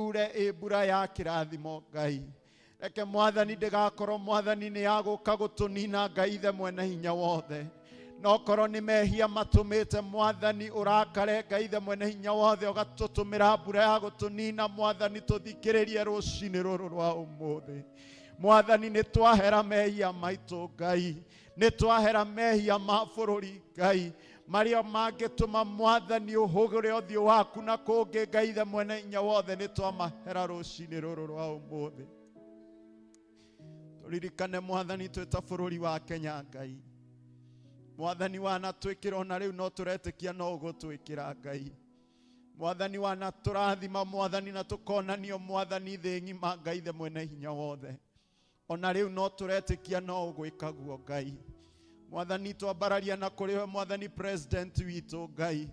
Yure ĩ mbura ya kĩrathimo, Ngai. Reke Mwathani ndĩgakorwo Mwathani nĩ ya gũka gũtũnina, Ngai Ithe mwene hinya wothe. No korwo nĩ mehia matũmĩte Mwathani ũrakare, Ngai Ithe mwene hinya wothe, ũgatũtũmĩra mbura ya gũtũnina, Mwathani, tũthikĩrĩrie rũcinĩ rũrũ rwa ũmũthĩ. Mwathani, nĩ twahera mehia maitũ, Ngai. Nĩ twahera mehia ma bũrũri, Ngai, marĩa mangĩtũma Mwathani ũhũgũre ũthiũ waku na kũngĩ. Ngai Ithe mwene hinya wothe, nĩ twamahera rũcinĩ rũrũ rwa ũmũthĩ. Tũririkane, Mwathani, twĩ ta bũrũri wa Kenya, Ngai. Mwathani, wanatwĩkĩra, ona rĩu no tũretĩkia no ũgũtwĩkĩra, Ngai. Mwathani, wanatũrathima, Mwathani, na tũkonanio, Mwathani, thĩ ng'ima, Ngai Ithe mwene hinya wothe. Ona rĩu no tũretĩkia no ũgwĩka guo, Ngai. Mwathani, twambararia na kũrĩ we, Mwathani, president witũ, Ngai,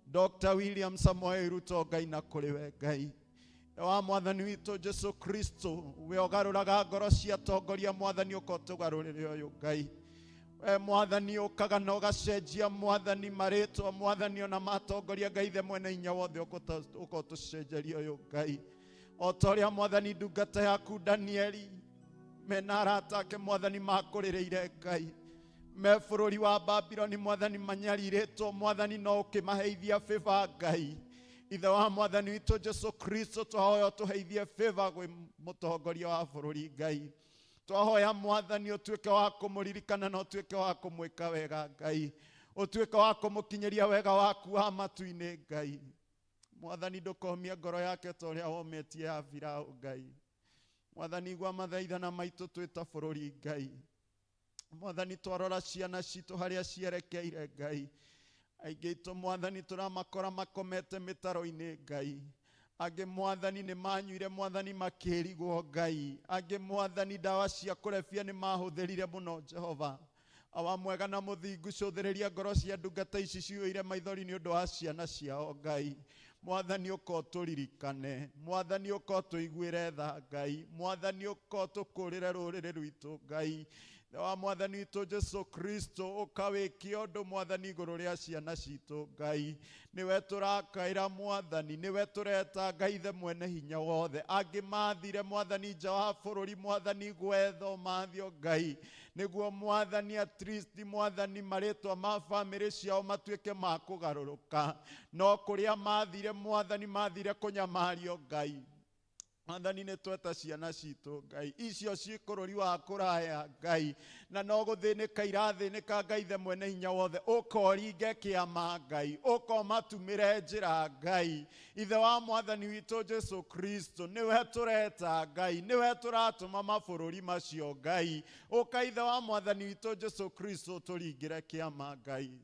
Dr. William Samoei Ruto, Ngai, na kũrĩ we, Ngai wa Mwathani witũ Jesu Kristo, we ũgarũraga ngoro cia atongoria. Mwathani, ũka ũtũgarũrĩre ũyũ, Ngai. We Mwathani ũkaga na ũgacenjia, Mwathani, marĩtwa, Mwathani, ona matongoria, Ngai Ithe mwene hinya wothe, ũka ũtũcenjeria ũyũ, Ngai, o ta ũrĩa, Mwathani, ndungata yaku Danieli mena arata ake, Mwathani, makũrĩrĩire, Ngai, me bũrũri wa Babiloni, Mwathani, manyarirĩtwo, Mwathani, no ũkĩmaheithia favor. Ngai Ithe wa Mwathani witũ Jesu Kristo, twahoya ũtũheithie favor gwĩ mũtongoria wa bũrũri, Ngai. Twahoya, Mwathani, ũtuĩke wa kũmũririkana na ũtuĩke wa kũmwĩka wega, Ngai, ũtuĩke wa kũmũkinyĩria wega waku wa matu-inĩ, Ngai. Mwathani, ndũkomie ngoro yake ta ũrĩa womĩtie ya Firaũ, Ngai. Mwathani, igua mathaithana maitũ twĩ ta bũrũri, Ngai. Mwathani, twarora ciana citũ harĩa cierekeire, Ngai, aingĩ itũ, Mwathani, tũramakora makomete mĩtaro-inĩ, Ngai. Angĩ, Mwathani, nĩ manyuire, Mwathani, makĩrigwo, Ngai. Angĩ, Mwathani, ndawa cia kũrebia nĩ mahũthĩrire mũno. Jehova awa mwega na mũthingu, cũthĩrĩria ngoro cia ndungata ici ciyũire maithori nĩ ũndũ wa ciana ciao, Ngai. Mwathani, ũka ũtũririkane. Mwathani, ũka ũtũiguĩre tha, Ngai. Mwathani, ũka ũtũkũrĩre rũrĩrĩ rwitũ, Ngai. Ithe wa Mwathani witũ Jesu Kristo, ũka wĩke ũndũ, Mwathani, igũrũ rĩa ciana citũ, Ngai. Nĩwe tũrakaĩra, Mwathani, nĩwe tũreta, Ngai Ithe mwene hinya wothe. Angĩ mathire, Mwathani, nja wa bũrũri, Mwathani, gwetho mathio, Ngai, nĩguo, Mwathani, at least, Mwathani, marĩtwa ma bamĩrĩ ciao matuĩke ma kũgarũrũka. No kũrĩa mathire, Mwathani, mathire kũnyamario, Ngai. Mwathani, nĩ tweta ciana citũ, Ngai, icio ciĩ bũrũri wa kũraya, Ngai, na no gũthĩnĩka irathĩnĩka. Ngai Ithe mwene hinya wothe, ũka ũringe kĩama, Ngai, ũka ũmatumĩre njĩra. Ngai Ithe wa Mwathani witũ Jesu Kristo, nĩwe tũreta, Ngai, nĩwe tũratũma mabũrũri macio, Ngai. Ũka, Ithe wa Mwathani witũ Jesu Kristo, tũringĩre kĩama, Ngai,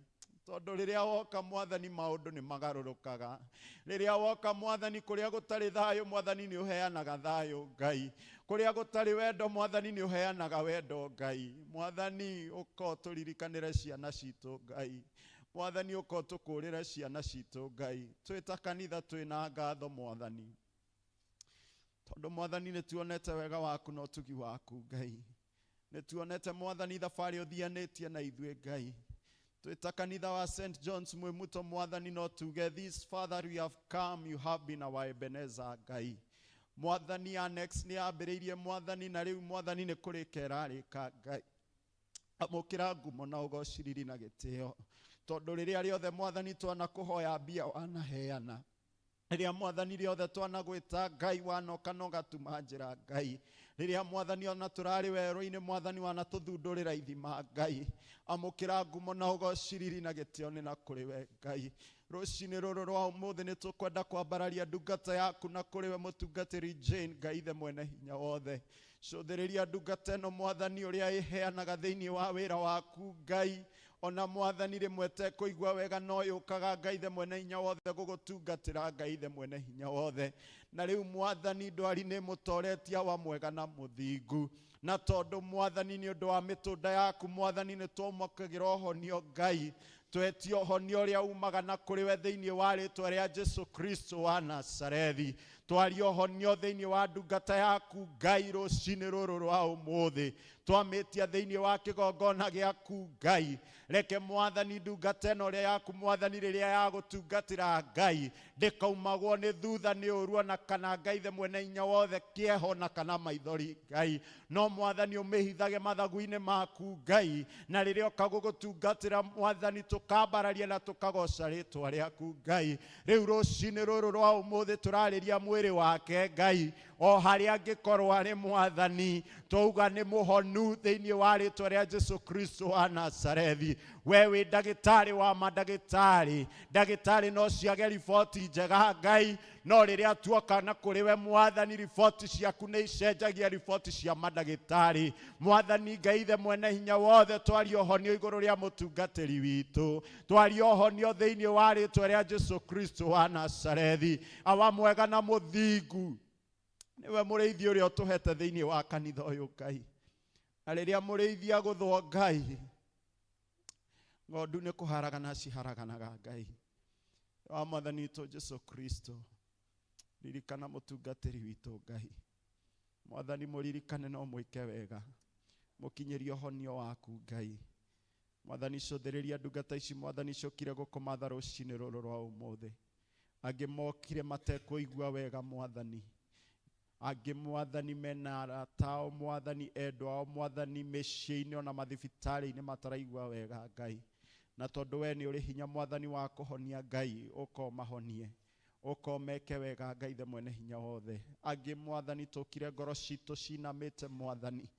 tondũ rĩrĩa woka, Mwathani, maũndũ nĩ magarũrũkaga. Rĩrĩa woka, Mwathani, kũrĩa gũtarĩ thayũ, Mwathani, nĩ ũheanaga thayũ, Ngai. Kũrĩa gũtarĩ wendo, Mwathani, nĩ ũheanaga wendo, Ngai. Mwathani, ũka ũtũririkanĩre ciana citũ, Ngai. Mwathani, ũka ũtũkũrĩre ciana citũ, Ngai. Twĩ ta kanitha twĩna ngatho, Mwathani, tondũ, Mwathani, nĩ tuonete wega waku na ũtugi waku, Ngai. Nĩ tuonete, Mwathani, thabarĩ ũthianĩtie na ithuĩ, Ngai. Twĩ ta kanitha wa St John's Mwimuto, Mwathani, no tuge, "This father we have come, you have been our Ebenezer." Ngai, Mwathani, annex nĩ yambĩrĩirie, Mwathani, na rĩu, Mwathani, nĩ kũrĩka ĩrarĩka. Ngai, amũkĩra ngumo na ũgociriri na gĩtĩo, tondũ rĩrĩa rĩothe, Mwathani, twanakũhoya mbia, wanaheana. Rĩrĩa, Mwathani, rĩothe twanagwĩta, Ngai, wanoka na ũgatuma njĩra. Ngai, rĩrĩa, Mwathani, ona tũrarĩ werũ-inĩ, Mwathani, wanatũthundũrĩra ithima. Ngai, amũkĩra ngumo na ũgociriri na gĩtĩo nĩ na kũrĩ we, Ngai. Rũcinĩ rũrũ rwa ũmũthĩ nĩ tũkwenda kwambararia ndungata yaku na kũrĩ we, mũtungatĩri Jane. Ngai Ithe mwene hinya wothe, cũthĩrĩria ndungata ĩno, Mwathani, ũrĩa ĩheanaga thĩinĩ wa wĩra waku, Ngai. Ona, Mwathani, rĩmwe tekũigua wega, no yũkaga, Ngai Ithe mwene hinya wothe, gũgũtungatĩra, Ngai Ithe mwene hinya wothe. Na rĩu, Mwathani, ndwari nĩ mũtoretie wa mwega na mũthingu, na tondũ, Mwathani, nĩ ũndũ wa mĩtũnda yaku, Mwathani, nĩ twamũkagĩra ũhonio. Ngai, twetie ũhonio ũrĩa umaga na kũrĩ we thĩinĩ wa rĩtwa rĩa Jesu Kristo wa Nazarethi. Twaria ũhonio thĩinĩ wa ndungata yaku Ngai rũcinĩ rũrũ rwa ũmũthĩ. Twamĩtia thĩinĩ wa kĩgongona gĩaku Ngai. Reke mwathani ndungata ĩno ĩrĩa yaku mwathani rĩrĩa yagũtungatĩra Ngai ndĩkaumagwo nĩ thutha nĩ ũru ona kana Ngai the mwene hinya wothe kĩeho na kana maithori Ngai. No mwathani ũmĩhithage mathagu-inĩ maku Ngai, na rĩrĩa ũka gũgũtungatĩra mwathani tũkambararia na tũkagoca rĩtwa rĩaku Ngai. Rĩu rũcinĩ rũrũ rwa ũmũthĩ tũrarĩria mwĩrĩ wake Ngai, o harĩa angĩkorwo arĩ mwathani twauga nĩ mũhonu thĩinĩ wa rĩtwa rĩa Jesu Kristo wa Nazarethi. We wĩ ndagĩtarĩ wa mandagĩtarĩ, ndagĩtarĩ no ciage riboti njega Ngai, no rĩrĩa tuoka na kũrĩ we mwathani riboti ciaku nĩ icenjagia riboti cia mandagĩtarĩ. Mwathani Ngai ithe mwene hinya wothe, twaria ũhonio igũrũ rĩa mũtungatĩri witũ, twaria ũhonio thĩinĩ wa rĩtwa rĩa Jesu Kristo wa Nazarethi. Awa mwega na mũthingu, nĩwe mũrĩithi ũrĩa ũtũhete thĩinĩ wa kanitha ũyũ Ngai. Na rĩrĩa mũrĩithi agũthwo Ngai, ng'ondu nĩ kũharagana ciharaganaga Ngai. Wa mwathani witũ Jesu Kristo, ririkana mũtungatĩri witũ Ngai. Mwathani mũririkane no mwĩke wega, mũkinyĩrie ũhonio waku Ngai. Mwathani cũthĩrĩria ndungata ici mwathani ciũkire gũkũmatha rũcinĩ rũrũ rwa ũmũthĩ. Angĩ mokire matekũigua wega mwathani, angĩ mwathani mena arata ao mwathani, endwa ao mwathani, mĩciĩ-inĩ ona mathibitarĩ-inĩ mataraigua wega Ngai. Na tondũ we nĩ ũrĩ hinya mwathani wa kũhonia Ngai, ũka ũmahonie, ũka ũmeke wega Ngai the mwene hinya wothe. Angĩ mwathani tũkire ngoro citũ cinamĩte mwathani,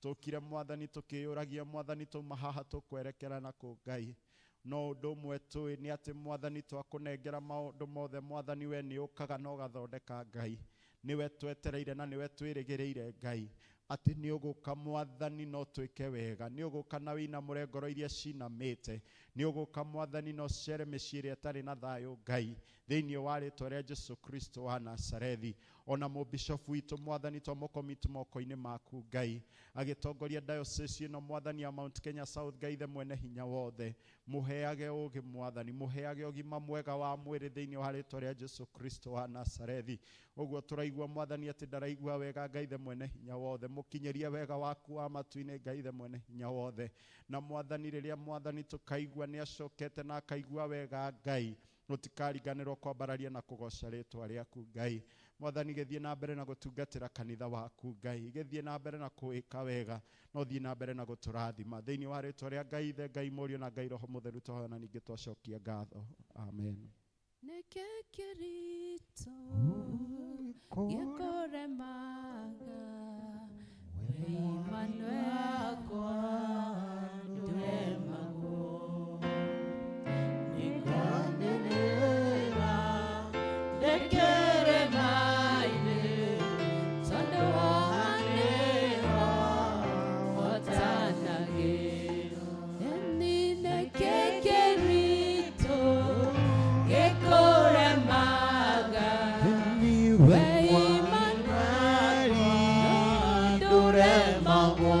tũkire mwathani tũkĩyũragia mwathani tũma haha tũkwerekera na kũ Ngai. No ũndũ ũmwe tũĩ nĩ atĩ mwathani twakũnengera maũndũ mothe mwathani, we nĩ ũkaga na ũgathondeka Ngai. Nĩwe twetereire na nĩwe twĩrĩgĩrĩire Ngai, atĩ nĩ ũgũka mwathani no twĩke wega, nĩ ũgũka na wĩinamũre ngoro iria cinamĩte, nĩ ũgũka mwathani no ũcere mĩciĩ ĩrĩa ĩtarĩ na thayũ Ngai, thĩinĩ wa rĩtwa rĩa Jesu Kristo wa Nazarethi. Ona mũbishofu witũ mwathani twamũkomit moko-inĩ maku Ngai, agĩtongoria diocese ĩno mwathani ya Mount Kenya South Ngai the mwene hinya wothe, mũheage ũũgĩ mwathani, mũheage ũgima mwega wa mwĩrĩ thĩinĩ wa rĩtwa rĩa Jesu Kristo wa Nazarethi. Ũguo tũraigua mwathani atĩ ndaraigua wega Ngai the mwene hinya wothe, mũkinyĩrie wega waku wa matu-inĩ Ngai the mwene hinya wothe. Na mwathani rĩrĩa mwathani tũkaigua nĩ acokete na akaigua wega Ngai, gũtikariganĩrwo kwambararia na kũgoca rĩtwa rĩaku Ngai. Mwathani gĩthiĩ na mbere na gũtungatĩra kanitha waku Ngai, gĩthiĩ na mbere na kũwĩka wega, no thiĩ na mbere na gũtũrathima thĩinĩ wa rĩtwa rĩa Ngai Ithe, Ngai Mũriũ na Ngai Roho Mũtheru twahoya na ningĩ twacokia ngatho. Amen. Nĩkĩ kĩritũ gĩkũremaga, we Emmanuel wakwa ndũremagwo. Nĩngwanĩrĩra ndĩkĩrĩma-inĩ, tondũ haha nĩho hotanagĩrwo. Ĩni nĩkĩ kĩritũ gĩkũremaga, we Emmanuel ndũremagwo.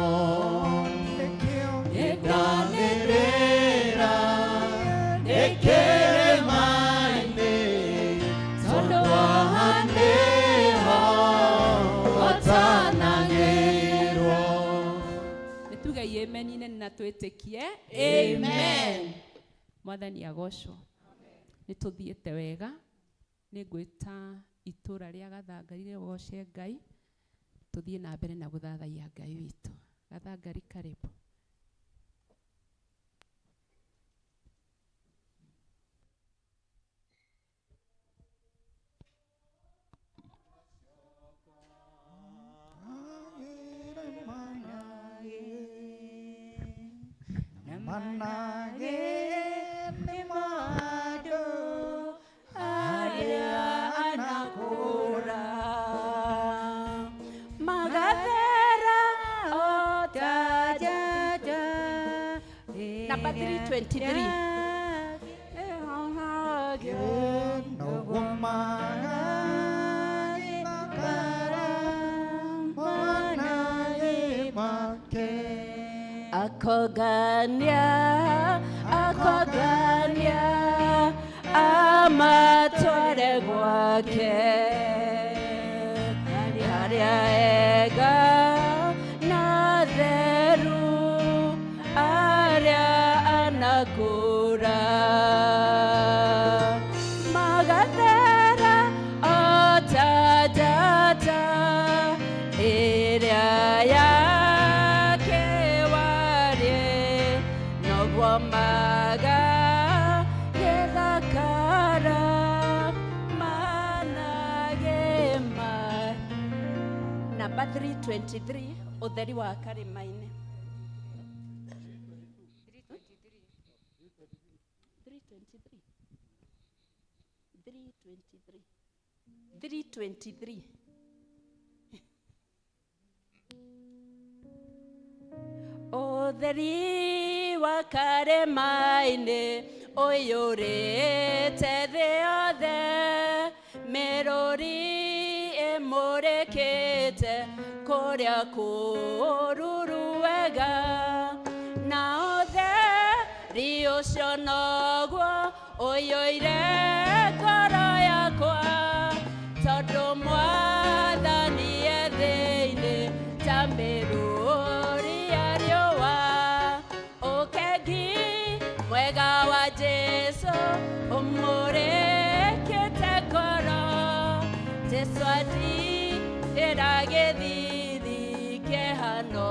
Nĩngwanĩrĩra ndĩkĩrĩma-inĩ, tondũ haha nĩho hotanagĩrwo. Nĩ tuge amen nene na twĩtĩkie Amen. Mwathani agocwo. Nĩ tũthiĩte wega. Nĩ ngwĩta itũra rĩa Gathangari rĩgoce Ngai, tũthiĩ na mbere na gũthathaiya Ngai witũ. Gathangari, karibu. Manage nĩ mandũ arĩa anakũra magathera o ta njata. Number 323. Noguo magagĩthakara manage make. Akogania, akogania, amatware gwake. Arĩa ega na theru arĩa anakũra magathera o ta njata ĩrĩa yakĩwarie noguo magagĩthakara managĩma. Namba 323, ũtheri wa karĩma-inĩ. 323, 323, 323. Ũtheri wa karĩma-inĩ ũiyũrĩte thĩ yothe, mĩrũri ĩmũrĩkĩte kũrĩa kũruru wega, na ũtheri ũcio noguo ũiyũire ngoro yakwa, tondũ Mwathani e thĩinĩ ta mĩrũri ya riũa. Ũkengi mwega wa Jesũ ũmũrĩkĩte ngoro, Jesũ andirĩra gĩthithi kĩhano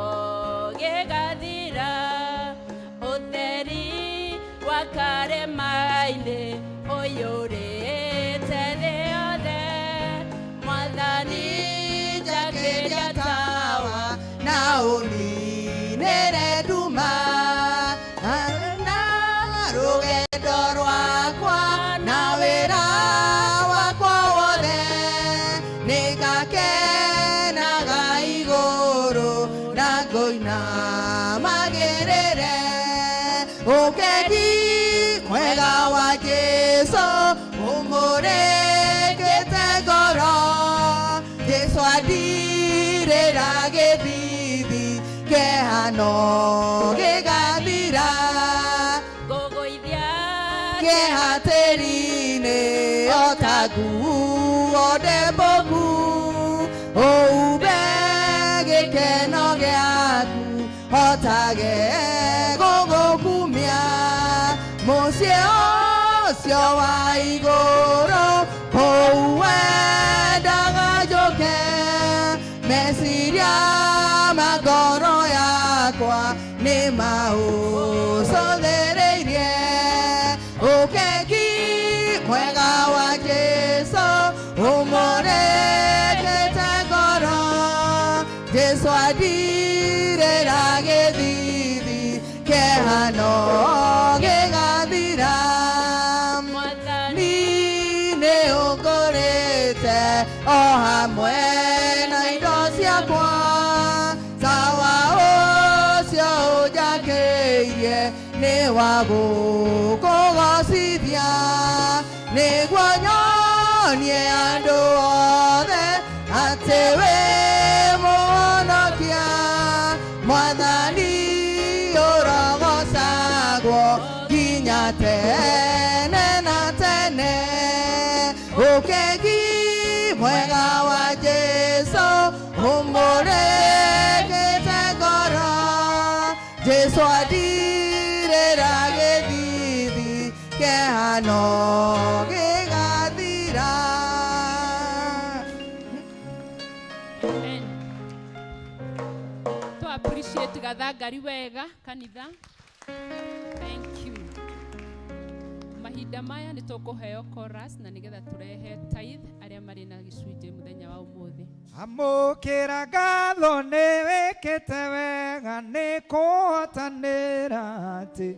gĩgathira. Ũtheri wa karĩma-inĩ ũiyũrĩte thĩ yothe, Mwathani njakĩria tawa na ũninĩre nduma na rũgendo rwakwa na wĩra wakwa wothe, nĩngakenaga igũrũ na ngũina magĩrĩre. Ũkengi mwega wa Jesũ ũmũrĩkĩte ngoro, Jesũ andirĩra gĩthithi kĩhano gĩgathira. Ngũgũithia Kĩhatĩri-inĩ o ta nguo ndembũku, ũumbe gĩkeno gĩaku hotage gũgũkumia. Mũciĩ ũcio wa igũrũ kũu wendaga njũke, meciria ma ngoro yakwa nĩ maũcũthĩrĩirie. Ũkengi mwega wa Jesũ ũmũrĩkĩte ngoro, Jesũ andirĩra gĩthithi kĩhano gĩgathira. Mwathani Nĩ ũngũrĩte o hamwe na indo ciakwa, tawa ũcio ũnjakĩirie nĩ wa gũkũgocithia, nĩguo nyonie andũ othe atĩ wĩ mũhonokia. Mwathani ũrogocagwo nginya tene na tene. Ũkengi mwega wa Jesũ ũmũrĩkĩte ngoro, Jesũ andirĩra gĩthithi kĩhano gĩgathira. Amen. To appreciate gathangari wega kanitha. Thank you. Mahinda maya nĩ tũkũheo chorus na nĩgetha tũrehe tithe arĩa marĩ na gĩcunjĩ mũthenya wa ũmũthĩ. Amũkĩra ngatho nĩ wĩkĩte wega, nĩ kũhotanĩra atĩ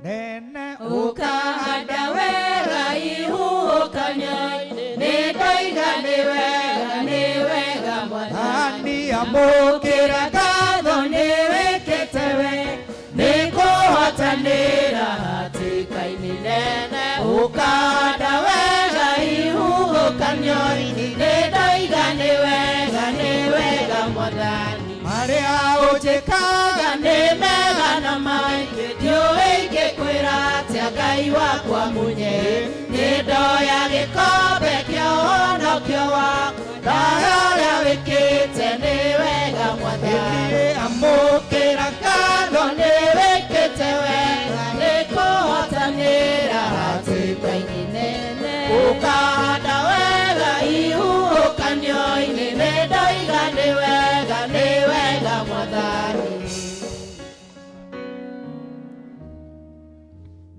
nene. Ũkahanda wega ihuhũkanio-inĩ, nĩ ndoiga nĩ wega, nĩ wega Mwathani. Ani amũkĩra ngatho nĩ wĩkĩte wega, nĩ kũhotanĩra hatĩka-inĩ nene. Ũkahanda wega ihuhũkanio-inĩ, nĩ ndoiga nĩ wega, nĩ wega Mwathani. Marĩa ũnjĩkaga nĩ mega na maingĩ, ndiũĩ ingĩkwĩra atĩa Ngai wakwa munye. Nĩ ndoya gĩkombe kĩa ũhonokio wakwa, ndoya ũrĩa wĩkĩte.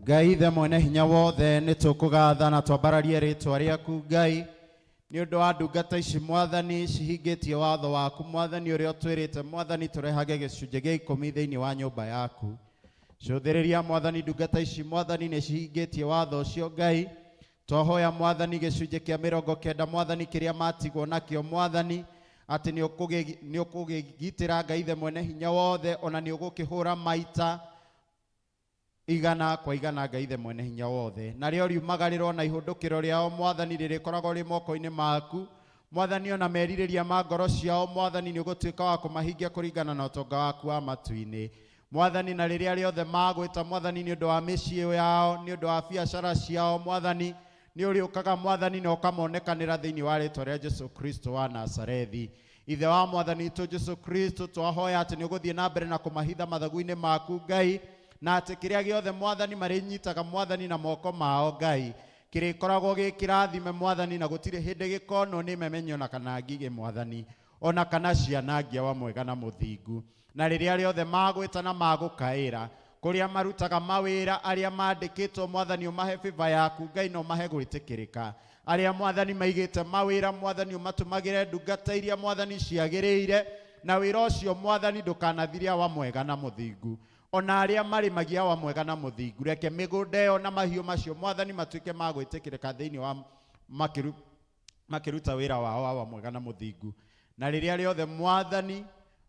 Ngai ithe mwene hinya wothe, nĩ tũkũgatha na twambararie rĩtwa rĩaku Ngai nĩ ũndũ wa ndungata ici Mwathani cihingĩtie watho waku Mwathani ũrĩa ũtwĩrĩte Mwathani tũrehage gĩcunjĩ gĩa ikũmi thĩinĩ wa nyũmba yaku. Cũthĩrĩria Mwathani ndungata ici Mwathani nĩ cihingĩtie watho ũcio Ngai. Twahoya Mwathani gĩcunjĩ kĩa 90 Mwathani kĩrĩa matigwo nakĩo Mwathani atĩ nĩ ũkũgĩgitĩra Ngai ithe mwene hinya wothe, ona nĩ ũgũkĩhũra maita igana kwa igana Ngai ithe mwene hinya wothe. Narĩo riumagarĩro na ihũndũkĩro rĩao Mwathani rĩrĩkoragwo rĩ moko-inĩ maku Mwathani, ona merirĩria ma ngoro ciao Mwathani nĩ ũgũtuĩka wa kũmahingia kũringana na ũtonga waku wa matu-inĩ Mwathani. Na rĩrĩa rĩothe magwĩta Mwathani nĩ ũndũ wa mĩciĩ yao, nĩ ũndũ wa biacara ciao Mwathani nĩ ũrĩũkaga Mwathani na ũkamonekanĩra thĩinĩ wa rĩtwa rĩa Jesu Kristo wa Nazarethi. Ithe wa Mwathani witũ Jesu Kristo, twahoya atĩ nĩ ũgũthiĩ na mbere na kũmahitha mathagu-inĩ maku Ngai, na atĩ kĩrĩa gĩothe Mwathani marĩnyitaga Mwathani na moko mao Ngai kĩrĩkoragwo gĩ kĩrathime Mwathani, na gũtirĩ hĩndĩ gĩkonwo nĩ memenyo na kana ngigĩ Mwathani, ona kana cianangia wa mwega na mũthingu. Na rĩrĩa rĩothe magwĩta na magũkaĩra kũrĩa marutaga mawĩra arĩa mandĩkĩtwo Mwathani ũmahe favor yaku Ngai na ũmahe gwĩtĩkĩrĩka. Arĩa Mwathani maigĩte mawĩra Mwathani ũmatũmagĩre ndungata iria Mwathani ciagĩrĩire, na wĩra ũcio Mwathani ndũkanathirie wa mwega na mũthingu. Ona arĩa marĩmagia wa mwega na mũthingu, reke mĩgũnda ĩyo na mahiũ macio Mwathani matuĩke ma gwĩtĩkĩrĩka thĩinĩ wa makĩruta wĩra wao wa mwega na mũthingu. Na rĩrĩa rĩothe Mwathani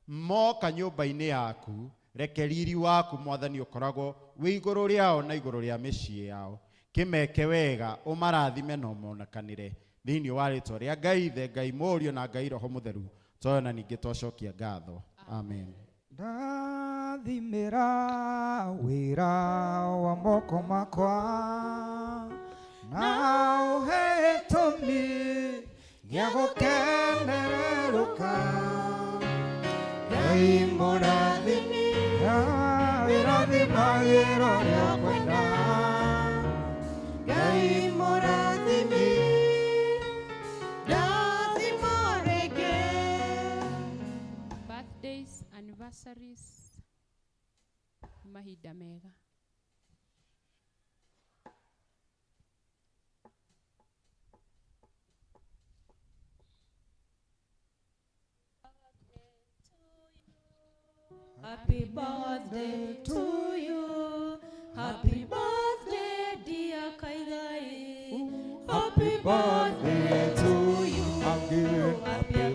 moka nyũmba-inĩ yaku, reke riri waku Mwathani ũkoragwo wĩ igũrũ rĩao na igũrũ rĩa mĩciĩ yao. Kĩmeke wega, ũmarathime na ũmonekanĩre thĩinĩ wa rĩtwa rĩa Ngai Ithe, Ngai Mũriũ na Ngai Roho Mũtheru. Twahoya na ningĩ twacokia ngatho. Amen. Ndathimĩra wĩra wa moko makwa, na ũhe gĩtũmi gĩa gũkenererũka. Ngai mũrathimi, ĩrathimagĩra ũrĩa kwenda. Ngai mũrathimi, ndathima rĩngĩ. Birthdays, anniversaries, mahinda mega. Happy birthday to you. Happy birthday, dear Kaigai. Happy birthday to you. Happy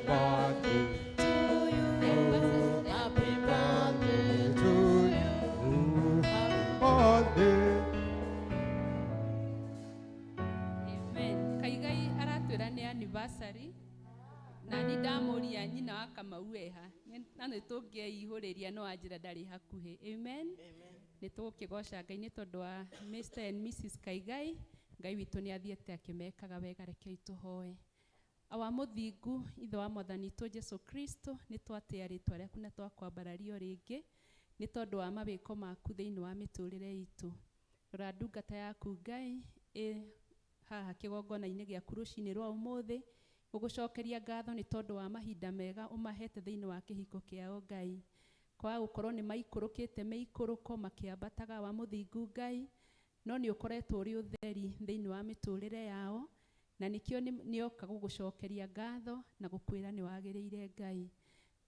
birthday to you. Happy birthday to you. Birthday. Amen. Kaigai aratwĩra nĩ anniversary na nĩ ndamũria nyina wa Kamau eha na nĩ tũngĩeihũrĩria no anjĩra ndarĩ hakuhĩ. Amen. Nĩ tũgũkĩgoca Ngai nĩ tondũ wa Mr and Mrs Kaigai. Ngai witũ nĩ athiĩte akĩmekaga wega, rekei tũhoe. Awa mũthingu, Ithe wa Mwathani witũ Jesu Kristo, nĩ twatĩa rĩtwa rĩaku na twakwambararia o rĩngĩ nĩ tondũ wa mawĩko maku thĩinĩ wa mĩtũrĩre itũ. Rora ndungata yaku Ngai ĩ haha kĩgongona-inĩ gĩaku rũcinĩ rwa ũmũthĩ, gũgũcokeria ngatho nĩ tondũ wa mahinda mega ũmahete thĩinĩ wa kĩhiko kĩao Ngai. Kwaga gũkorwo nĩ maikũrũkĩte mĩikũrũko makĩambataga wa mũthingu Ngai, no nĩ ũkoretwo ũrĩ ũtheri thĩinĩ wa mĩtũrĩre yao, na nĩkĩo nĩoka gũgũcokeria ngatho na gũkwĩra nĩ wagĩrĩire Ngai.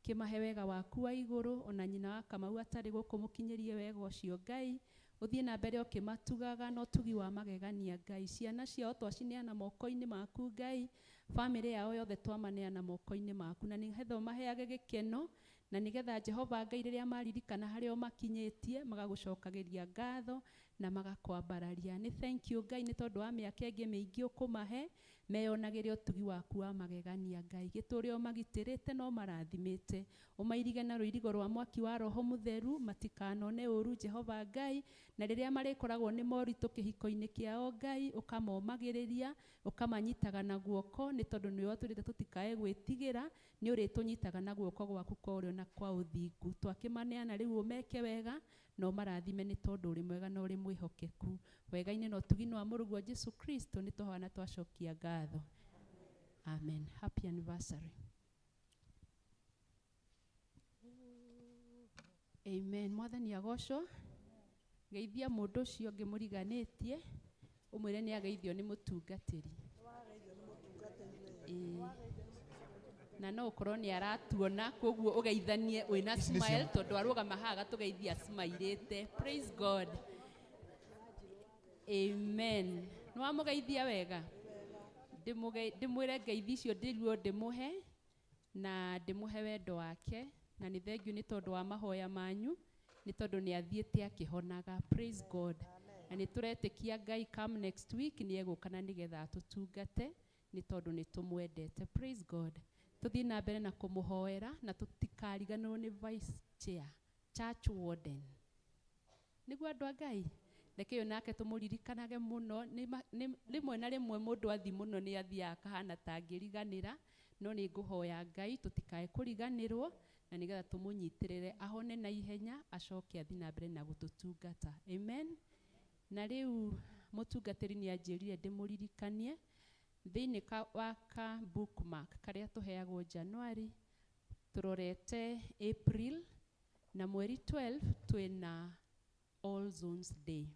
Kĩmahe wega waku wa igũrũ, ona nyina wa Kamau atarĩ gũkũ mũkinyĩrie wega ũcio Ngai. Ũthiĩ na mbere ũkĩmatugaga na ũtugi wa magegania Ngai. Ciana ciao twacineana moko-inĩ maku Ngai, bamĩrĩ yao yothe twamaneana moko-inĩ maku, na nĩgetha ũmaheage gĩkeno, na nĩgetha Jehova Ngai rĩrĩa maririkana harĩa ũmakinyĩtie magagũcokagĩria ngatho na magakwambararia. Nĩ thank you Ngai nĩ tondũ wa mĩaka ĩngĩ mĩingĩ ũkũmahe, meyonagĩre ũtugi waku wa magegania Ngai. Gĩtũũre ũmagitĩrĩte na ũmarathimĩte, ũmairige na rũirigo rwa mwaki wa Roho Mũtheru, matikanone ũru Jehova Ngai, na rĩrĩa marĩkoragwo nĩ moritũ kĩhiko-inĩ kĩao Ngai, ũkamomagĩrĩria, ũkamanyitaga na guoko, nĩ tondũ nĩwe ũtwĩrĩte tũtikae gwĩtigĩra, nĩ ũrĩtũnyitaga na guoko gwaku kwa ũrĩo na kwa ũthingu. Twakĩmaneana rĩu ũmeke wega na ũmarathime nĩ tondũ ũrĩ mwega na ũrĩ mwĩhokeku. Wega-inĩ na ũtugi-inĩ wa Mũrũguo Jesu Kristo nĩ twahoya na twacokia ngatho. Amen. Happy anniversary. Amen. Mwathani agocwo. Geithia mũndũ ũcio ũngĩ mũriganĩtie, ũmwĩre nĩ ageithio nĩ mũtungatĩri. Ĩĩ. Na no ũkorwo nĩ aratuona, koguo ũgeithanie wĩna smile tondũ arũgama haha agatũgeithia smileĩte. Praise God. Amen. Nĩ wamũgeithia wega? Ndĩmwĩre ngeithi icio ndĩruo ndĩmũhe na ndĩmũhe wendo wake, na nĩ thengiũ nĩ tondũ wa mahoya manyu, nĩ tondũ nĩ athiĩte akĩhonaga. Praise God. Na nĩ tũretĩkia Ngai come next week nĩ egũka na nĩgetha atũtungate, nĩ tondũ nĩ tũmwendete. Praise God. Tũthiĩ na mbere na kũmũhoera na tũtikariganĩrwo nĩ vice chair, church warden. Nĩguo andũ a Ngai, reke ũyũ nake tũmũririkanage mũno. Rĩmwe na rĩmwe mũndũ athi mũno nĩ athiaga akahana ta angĩriganĩra, no nĩ ngũhoya Ngai tũtikae kũriganĩrwo na nĩgetha tũmũnyitĩrĩre ahone na ihenya acoke athiĩ na mbere na gũtũtungata. Amen. Na rĩu mũtungatĩri nĩ anjĩrire ndĩmũririkanie thĩinĩ wa ka bookmark karĩa tũheagwo January, tũrorete April na mweri 12 twĩna All Zones Day.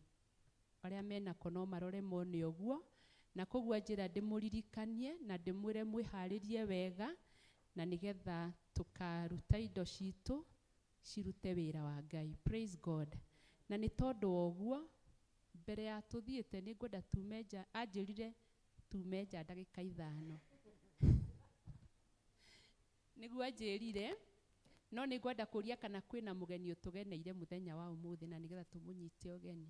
Arĩa menako no marore mone ũguo, na koguo anjĩra ndĩmũririkanie na ndĩmwĩre mwĩharĩrie wega na nĩgetha tũkaruta indo citũ cirute wĩra wa Ngai. Praise God. Na nĩ tondũ wa ũguo, mbere ya tũthiĩte nĩ ngwenda tume nja, anjĩrire tume nja ndagĩka 5. Nĩguo anjĩrire, no nĩ ngwenda kũria kana kwĩna mũgeni ũtũgeneire mũthenya wa ũmũthĩ na nĩgetha tũmũnyite ũgeni.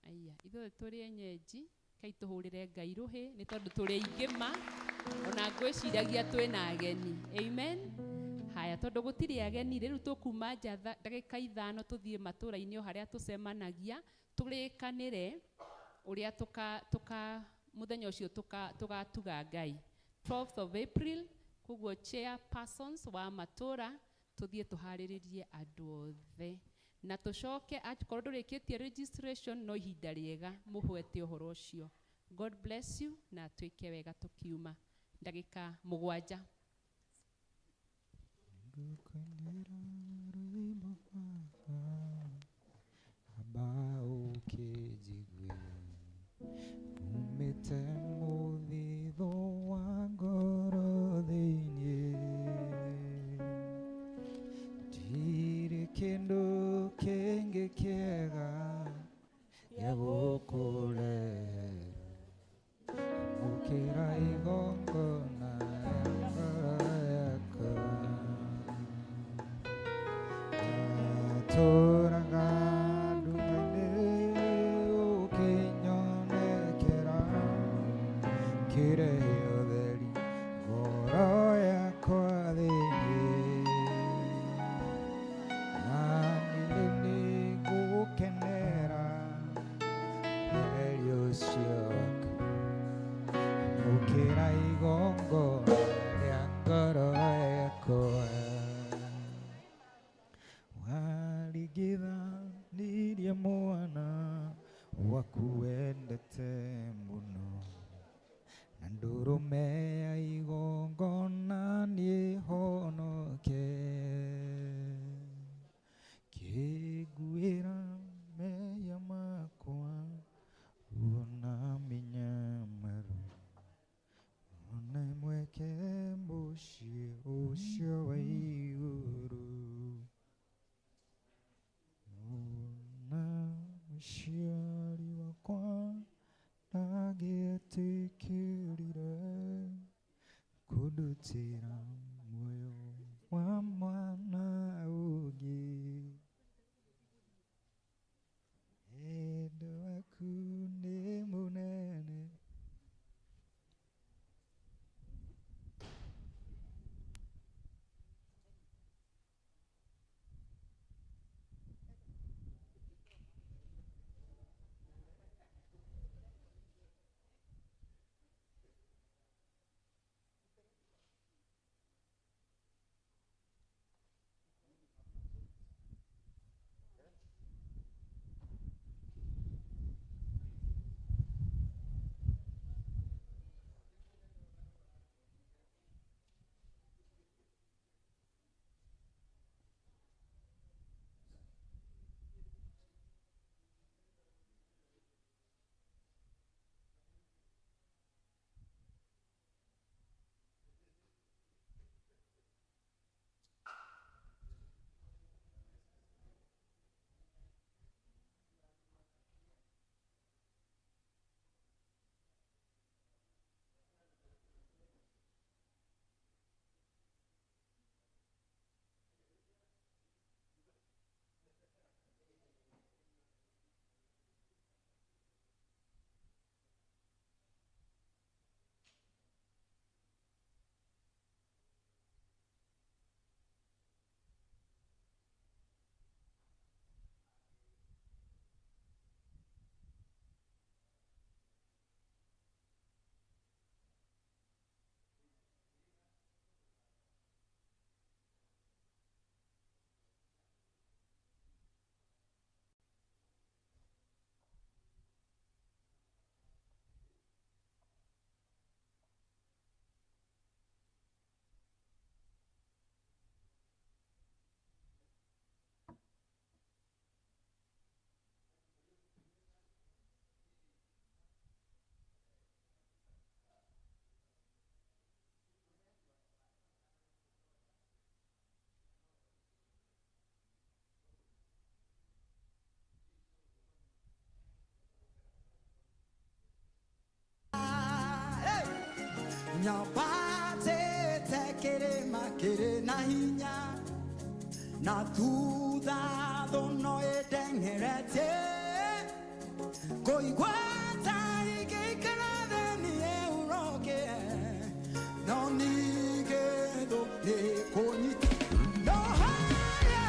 Aya, ithuothe tũrĩ enyenji, kai tũhũrĩre Ngai rũhĩ nĩ tondũ tũrĩ aingĩ ma, ona ngwĩciragia twĩna ageni. Amen. Haya, tondũ gũtirĩ ageni, rĩu tũkuma nja ndagĩka 5 tũthiĩ matũra-inĩ o harĩa tũcemanagia, tũrĩkanĩre ũrĩa tũka mũthenya ũcio tũgatuga Ngai. 12th of April, koguo chairpersons wa matũra tũthiĩ tũharĩrĩrie andũ othe. Na tũcoke, akorwo ndũrĩkĩtie registration, no ihinda rĩega mũhwete ũhoro ũcio. God bless you na twĩke wega tũkiuma. Ndagĩka 7. Ngũkũinĩra rwĩmbo rwakwa, amba ũkĩnjigue, umĩte mũthithũ wa ngoro thĩinĩ. Ndirĩ kĩndũ kĩngĩ kĩega gĩa gũkũrehera, gũkĩra igongona rĩa ngoro yakwa. Ndatũraga nduma-inĩ ũkĩnyonekera, kĩrehe ũtheri ngoro yakwa thĩinĩ. Na niĩ nĩngũgũkenera ũtheri ũcio waku, gũkĩra igongona rĩa ngoro yakwa. Waringithanirie mwana waku wendete mũno, na ndũrũme ya igongona niĩ honoke. Kĩnguĩra mehia makwa, ruo na mĩnyamaro, ona mweke mũciĩ ũcio wa igũrũ. Ona mũciari wakwa ndangĩetĩkĩrire kũndutĩra muoyo wa mwana ũngĩ. Wendo waku nĩ mũnene. Nyambatĩte kĩrĩma kĩrĩ na hinya na thutha thũ no ĩndeng'eretie kũigua ta ingĩikara thĩ niĩ hurũke no ningĩ thũ nĩ kũnyita no harĩa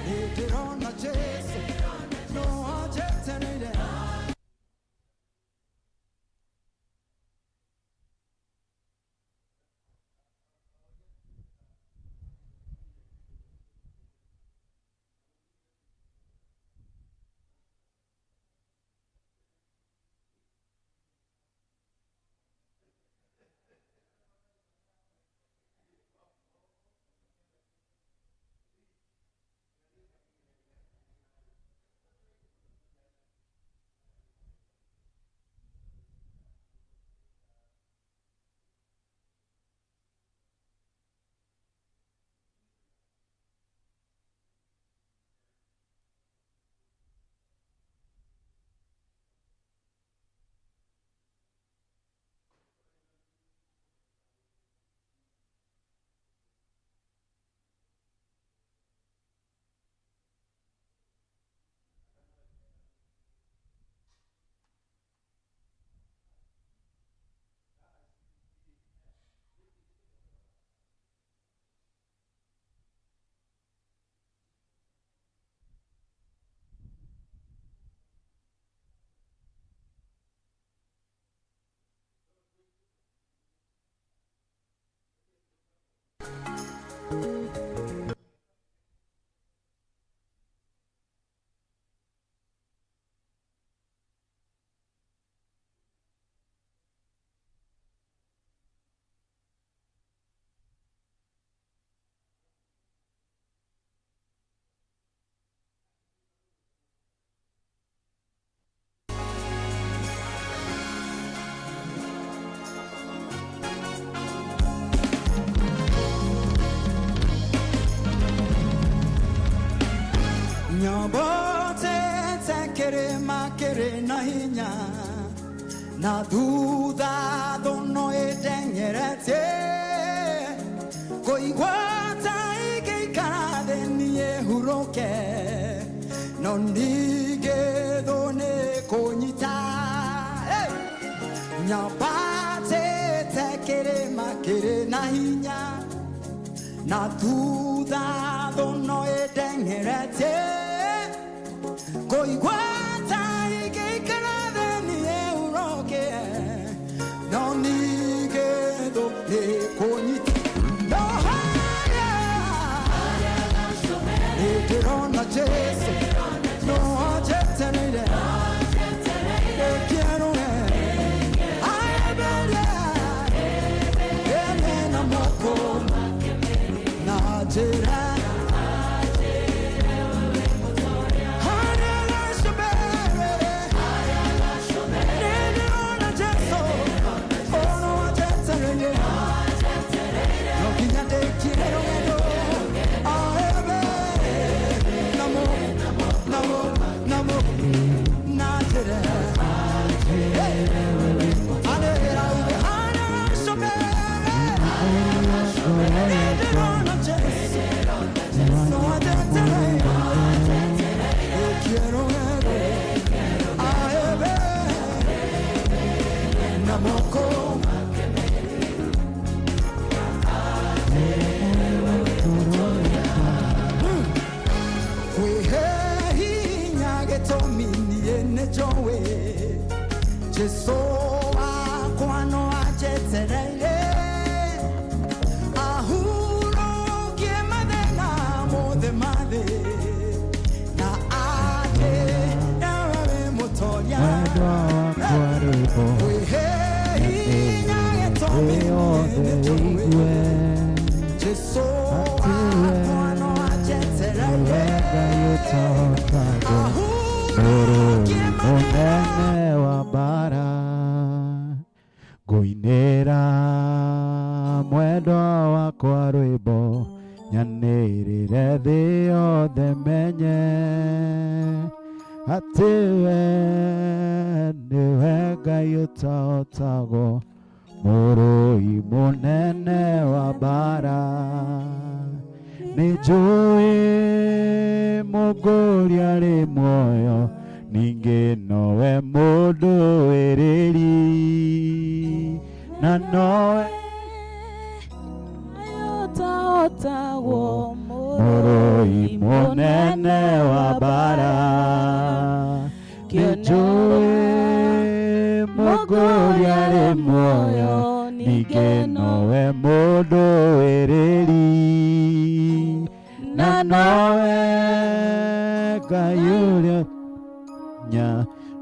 nĩndĩrona Jesũ no anjetereire. Nyambatĩte kĩrĩma kĩrĩ na hinya na thutha thũ no ĩndeng'eretie kũigua ta ingĩikara thĩ niĩ hurũke no ningĩ thũ nĩ kũnyita. Hey! Nyambatĩte kĩrĩma kĩrĩ na hinya na thutha thũ no ĩndeng'eretie kũigua ta ingĩikara thĩ niĩ hurũke no ningĩ thũ nĩ kũnyita no harĩa nĩndĩrona Jesũ no anjetereire ndĩkĩerũre aemberie ene na moko na njĩra Jesu wakwa no anjetereire ahurũkie mathĩna mothe ma thĩ na anjĩre we wĩ mũtoria. Mwendwa wakwa rwĩmbo Kwĩhe hinya gĩtũmi thĩ niĩ yothe nĩnjũĩ ĩigue Jesu atĩ we wakwa no nĩwe anjetereire Ngai ũtahotagwo ahurũkie mũrũi mathĩna mũnene wa mbara ngũinĩra mwendwa wakwa rwĩmbo nyanĩrĩre thĩ yothe menye Atĩ we nĩwe Ngai ũtahotagwo, mũrũi mũnene wa mbara. Nĩ njũĩ mũgũri arĩ muoyo, ningĩ nowe mũndũĩrĩri, na nowe Ũtahotagwo, mũrũi mũnene wa mbara. Nĩ njũĩ mũgũri arĩ muoyo, ningĩ nowe mũndũĩrĩri, na nowe Ngai ũrĩa nya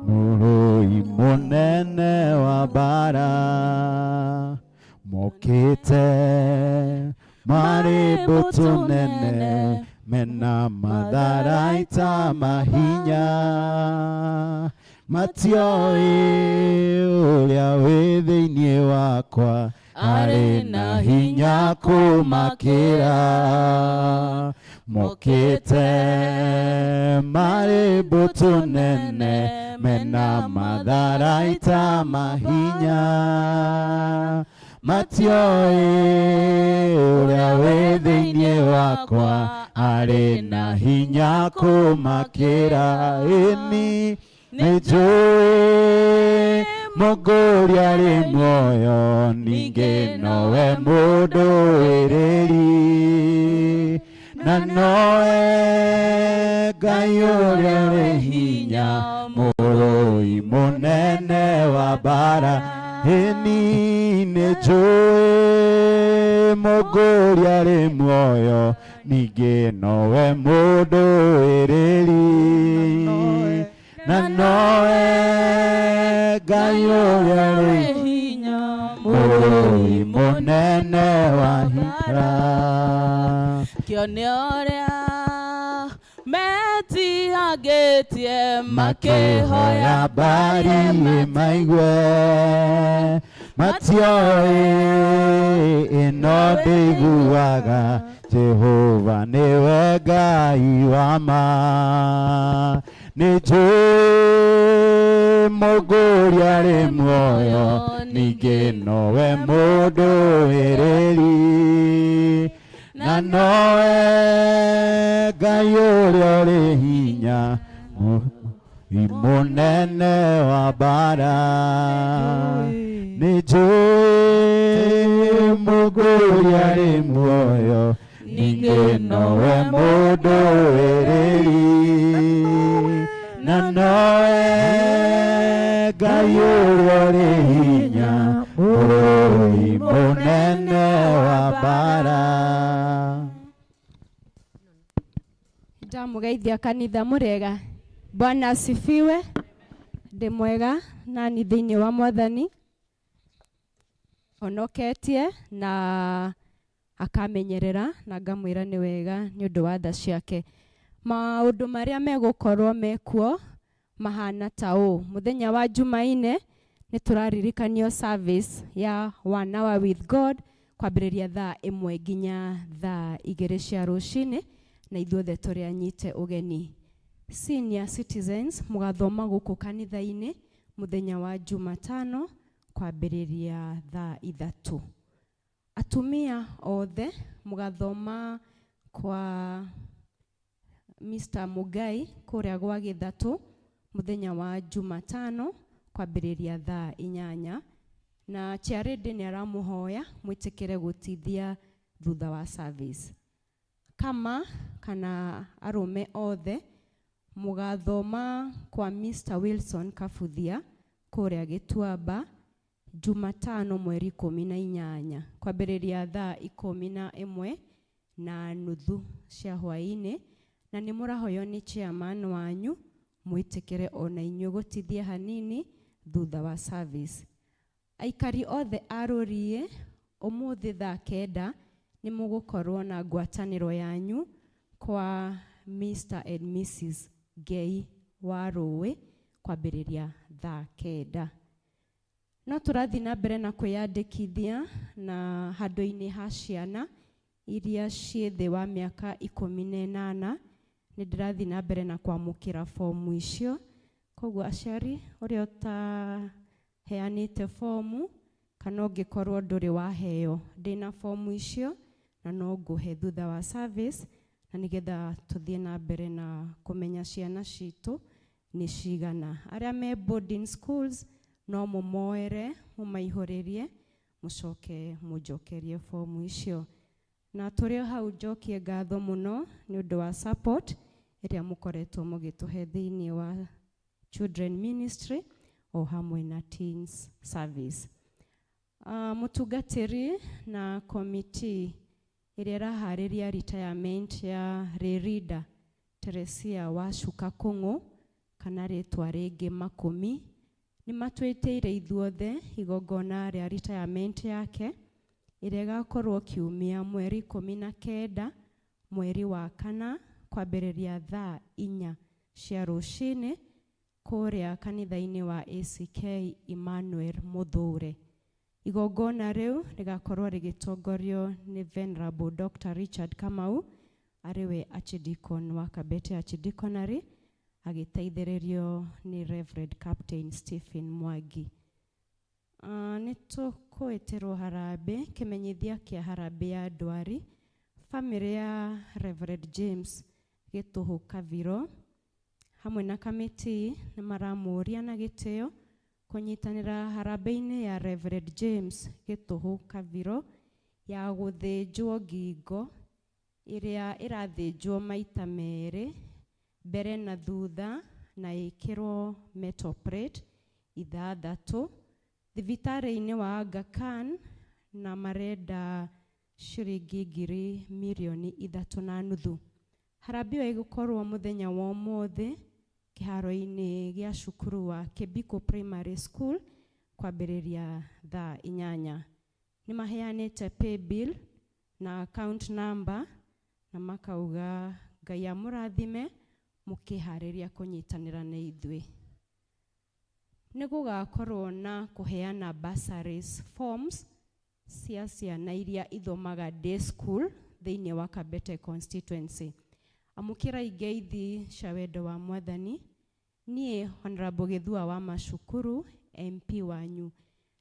mũrũi mũnene wa mbara. Mokĩte marĩ mbũtũ nene, mena matharaita mahinya, matioĩ ũrĩa wĩ thĩinĩ wakwa arĩ na hinya kũmakĩra. Mokĩte marĩ mbũtũ nene, mena matharaita mahinya, matioĩ ũrĩa wĩ thĩinĩ wakwa arĩ na hinya kũmakĩra. Ĩni nĩ njũĩ mũgũri arĩ muoyo, ningĩ nowe mũndũĩrĩri, na nowe Ngai ũrĩa ũrĩ hinya, mũrũi mũnene wa mbara. Ĩni nĩ njũĩ mũgũri arĩ muoyo, ningĩ nowe mũndũĩrĩri, na nowe Ngai ũrĩa ũrĩ hinya, mũrũi mũnene wa mbara. Kĩone ũrĩa metihangĩtie makĩhoya mbari maigue, matioĩ ĩno ndĩiguaga, Jehova nĩwe Ngai wa ma. Nĩ njũĩ mũgũri arĩ muoyo, ningĩ nowe mũndũĩrĩri, na nowe Ngai ũrĩa ũrĩ hinya, mũnene wa mbara. Nĩ njũĩ mũgũri arĩ muoyo, ningĩ nowe mũndũĩrĩri, na nowe Ngai ũrĩa ũrĩ hinya, mũrũi mũnene wa mbara. Ndamugeithia kanitha mũrega. Bwana asifiwe. Ndĩ mwega nani thĩinĩ wa Mwathani, honoketie na akamenyerera na ngamwĩra nĩ wega nĩ ũndũ wa tha ciake. Maũndũ marĩa megũkorwo mekuo mahana ta ũũ: mũthenya wa Jumaine nĩ tũraririkanio service ya One Hour with God kwambĩrĩria thaa 1 nginya thaa 2 cia rũcinĩ, na ithuothe tũrĩ anyite ũgeni. Senior citizens mũgathoma gũkũ kanitha-inĩ mũthenya wa Jumatano kwambĩrĩria thaa 3. Atumia othe mũgathoma kwa Mr. Mugai kũrĩa gwa Gĩthatũ mũthenya wa Jumatano kwambĩrĩria thaa 8, na chairlady nĩ aramũhoya mwĩtĩkĩre gũtithia thutha wa service. Kama kana arũme othe mũgathoma kwa Mr. Wilson Kabuthia kũrĩa Gĩtuamba Jumatano mweri 18 kwambĩrĩria thaa 11:30 cia hwaĩ-inĩ, na nĩ mũrahoywo nĩ chairman wanyu mwĩtĩkĩre ona inyuĩ gũtithia hanini thutha wa service. Aikari othe a Rũriĩ ũmũthĩ thaa 9 nĩ mũgũkorwo na ngwatanĩro yanyu kwa Mr. and Mrs. Ngei wa Rũĩ kwambĩrĩria thaa 9. No tũrathiĩ na mbere na kwĩyandĩkithia na handũ-inĩ ha ciana iria ciĩ thĩ wa mĩaka 18. Nĩ ndĩrathiĩ na mbere na kwamũkĩra fomu icio. Koguo aciari ũrĩa ũtaheanĩte fomu kana ũngĩkorwo ndũrĩ waheo, ndĩna fomu icio na no ngũhe thutha wa service, na nĩgetha tũthiĩ na mbere na kũmenya ciana citũ nĩ cigana. Arĩa me boarding schools no mũmoere mũmaihũrĩrie mũcoke mũnjokerie fomu icio. Na tũrĩ o hau njokie ngatho mũno nĩ ũndũ wa support ĩrĩa mũkoretwo mũgĩtũhe thĩinĩ wa Children Ministry o hamwe na Teens Service. Mũtungatĩri na komiti ĩrĩa ĩraharĩria retirement ya Ririda Teresia wa Cuka Kũng'ũ kana rĩtwa rĩngĩ Makũmi nĩ matwĩtĩire ithuothe igongona rĩa retirement yake ĩrĩa ĩgakorwo kiumia mweri 19 mweri wa kana kwambĩrĩria thaa 4 cia rũcinĩ kũrĩa kanitha-inĩ wa ACK Emmanuel Mũthũre. Igongona rĩu rĩgakorwo rĩgĩtongorio nĩ Venerable Dr. Richard Kamau arĩ we Archdeacon wa Kabete Archdeaconry agĩteithĩrĩrio nĩ Reverend Captain Stephen Mwangi. Nĩ tũkwĩtĩrwo harambĩ, kĩmenyithia kĩa harambĩ ya ndwari. Bamĩrĩ ya Reverend James Gĩtũhũ Kaviro hamwe na kamĩtĩ nĩ maramũria na gĩtĩo kũnyitanĩra harambĩ-inĩ ya Reverend James Gĩtũhũ Kaviro ya gũthĩnjwo ngingo ĩrĩa ĩrathĩnjwo maita merĩ mbere na thutha na ĩkĩrwo metal plate 6 thibitarĩ-inĩ wa Aga Khan na marenda ciringi 3.5 mirioni. Harambĩ ĩyo ĩgũkorwo mũthenya wa ũmũthĩ kĩharo-inĩ gĩa cukuru wa Kibiko Primary School kwambĩrĩria thaa 8. Nĩ maheanĩte pay bill na account number na makauga Ngai amũrathime mũkĩharĩria kũnyitanĩra na ithuĩ. Nĩ gũgakorwo na kũheana bursaries forms cia ciana iria ithomaga day school thĩinĩ wa Kabete constituency. Amũkĩra ingeithi cia wendo wa Mwathani. Niĩ Honorable Gĩthua wa Macukuru MP wanyu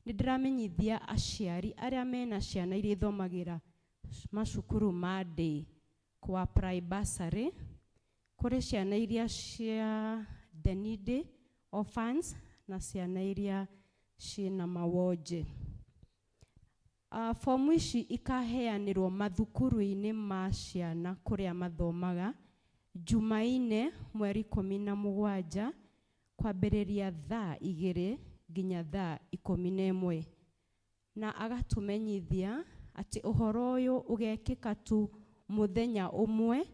nĩ ndĩramenyithia aciari arĩa mena ciana iria ithomagĩra macukuru ma day kwa apply bursary kũrĩ ciana iria cia the needy orphans na ciana iria ciĩna mawonje. Fomu ici ikaheanĩrwo mathukuru-inĩ ma ciana kũrĩa mathomaga Jumaine mweri 17 kwambĩrĩria thaa 2 nginya thaa 11, na agatũmenyithia atĩ ũhoro ũyũ ũgekĩka tu mũthenya ũmwe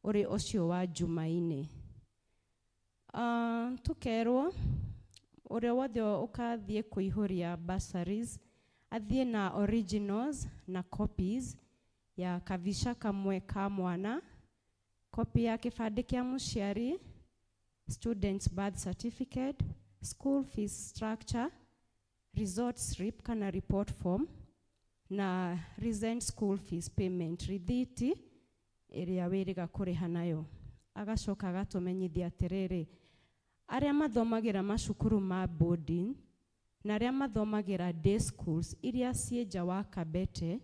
ũrĩ ũcio wa Jumaine. Tũkerwo ũrĩa wothe ũkathiĩ kũihũria bursaries athiĩ na originals na copies ya kabica kamwe ka mwana, kopi ya kĩbandĩ kĩa mũciari, student's birth certificate, school fees structure, result slip kana report form, na recent school fees payment rithiti ĩrĩa wĩrĩga kũrĩha nayo. Agacoka agatũmenyithia atĩrĩrĩ, arĩa mathomagĩra macukuru ma boarding na arĩa mathomagĩra day schools iria ciĩ nja wa Kabete,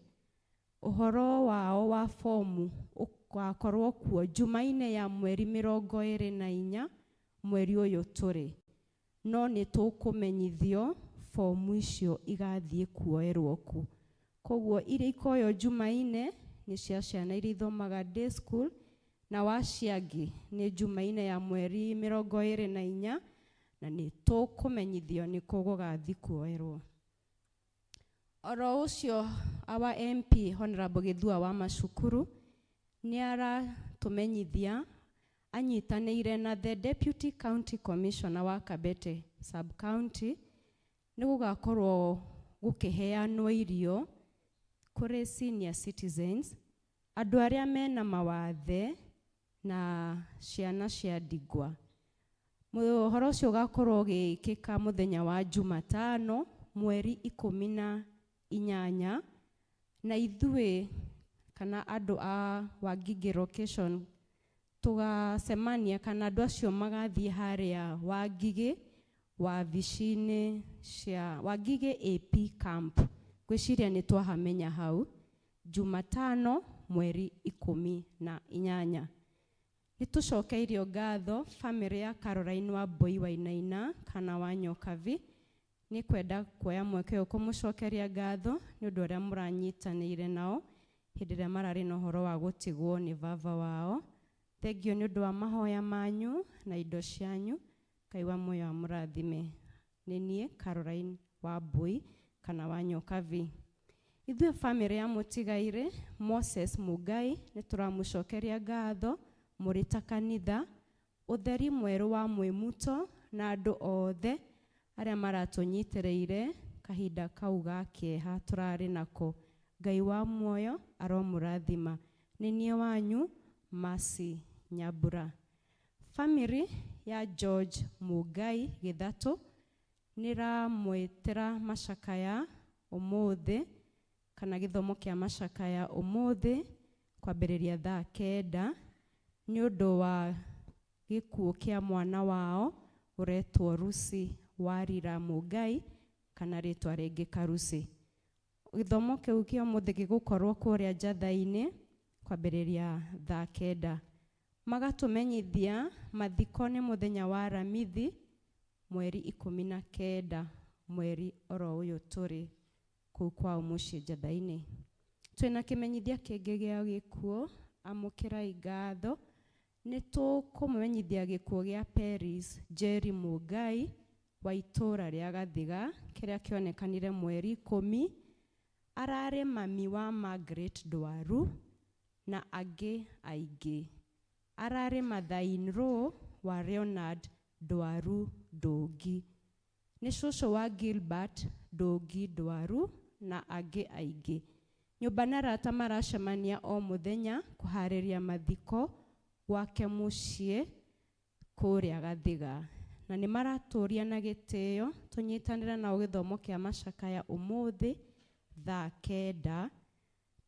ũhoro wao wa fomu ũgakorwo kuo Jumaine ya mweri 24 mweri ũyũ tũrĩ, no nĩ tũkũmenyithio fomu icio igathiĩ kuoerwo ku. Koguo iria ikoywo Jumaine nĩ cia ciana iria ithomaga day school, na wa ciangĩ nĩ Jumaine ya mweri 24 na nĩ tũkũmenyithio nĩ kũ gũgathiĩ kuoerwo. Oro ũcio our MP Honorable Gĩthua wa Macukuru nĩ aratũmenyithia anyitanĩire na the Deputy County Commissioner wa Kabete Sub County nĩ gũgakorwo gũkĩheanwo irio kũrĩ senior citizens, andũ arĩa mena mawathe na ciana cia ndigwa. Ũhoro ũcio ũgakorwo ũgĩkĩka mũthenya wa Jumatano mweri 18, na ithuĩ kana andũ a Wangigĩ location Tũgacemania kana andũ acio magathiĩ harĩa Wangigĩ wabici-inĩ cia Wangigĩ AP Camp. Ngwĩciria nĩ twahamenya hau Jumatano mweri 18. Nĩ tũcokeirio ngatho bamĩrĩ ya Caroline Wambui Wainaina kana wa Nyokabi nĩ kwenda kuoya mweke ũyũ kũmũcokeria ngatho nĩ ũndũ ũrĩa mũranyitanĩire nao hĩndĩ ĩrĩa mararĩ na ũhoro wa gũtigwo nĩ baba wao. Thengiũ nĩ ũndũ wa mahoya manyu na indo cianyu. Ngai wa muoyo amũrathime. Nĩ niĩ Caroline Wambui kana wa Nyokabi. Ithuĩ bamĩrĩ ya mũtigairĩ Moses Mugai nĩ tũramũcokeria ngatho mũrĩ ta kanitha, ũtheri mwerũ wa Mwĩmuto na andũ othe arĩa maratũnyitĩrĩire kahinda kau ga kĩeha tũrarĩ nako. Ngai wa muoyo aromũrathima. Nĩ niĩ wanyu Mercy Nyambura. Bamĩrĩ ya George Mugai Gĩthatũ nĩramwĩtĩra macakaya ũmũthĩ kana gĩthomo kĩa macakaya ũmũthĩ kwambĩrĩria thaa 9 nĩ ũndũ wa gĩkuũ kĩa mwana wao ũretwo Lucy Warira Mugai kana rĩtwa rĩngĩ Karusi. Gĩthomo kĩu kĩa ũmũthĩ gĩgũkorwo kũrĩa Njatha-inĩ kwambĩrĩria thaa 9. Magatũmenyithia mathiko nĩ mũthenya wa Aramithi mweri 19 mweri oro ũyũ tũrĩ kũu kwao mũciĩ Njatha-inĩ. Twĩna kĩmenyithia kĩngĩ gĩa gĩkuũ, amũkĩrai ngatho. Nĩ tũkũmũmenyithia gĩkuũ gĩa Peris Jerry Mugai wa itũũra rĩa Gathiga kĩrĩa kĩonekanire mweri 10. Ararĩ mami wa Margaret Ndwaru na angĩ aingĩ. Ararĩ mother-in-law wa Leonard Ndwaru Ndũngi. Nĩ cũcũ wa Gilbert Ndũngi Ndwaru na angĩ aingĩ. Nyũmba na arata maracemania o mũthenya kũharĩria mathiko gwake mũciĩ kũrĩa Gathiga. Na nĩ maratũria na gĩtĩo tũnyitanĩre nao gĩthomo kĩa macakaya ũmũthĩ thaa 9.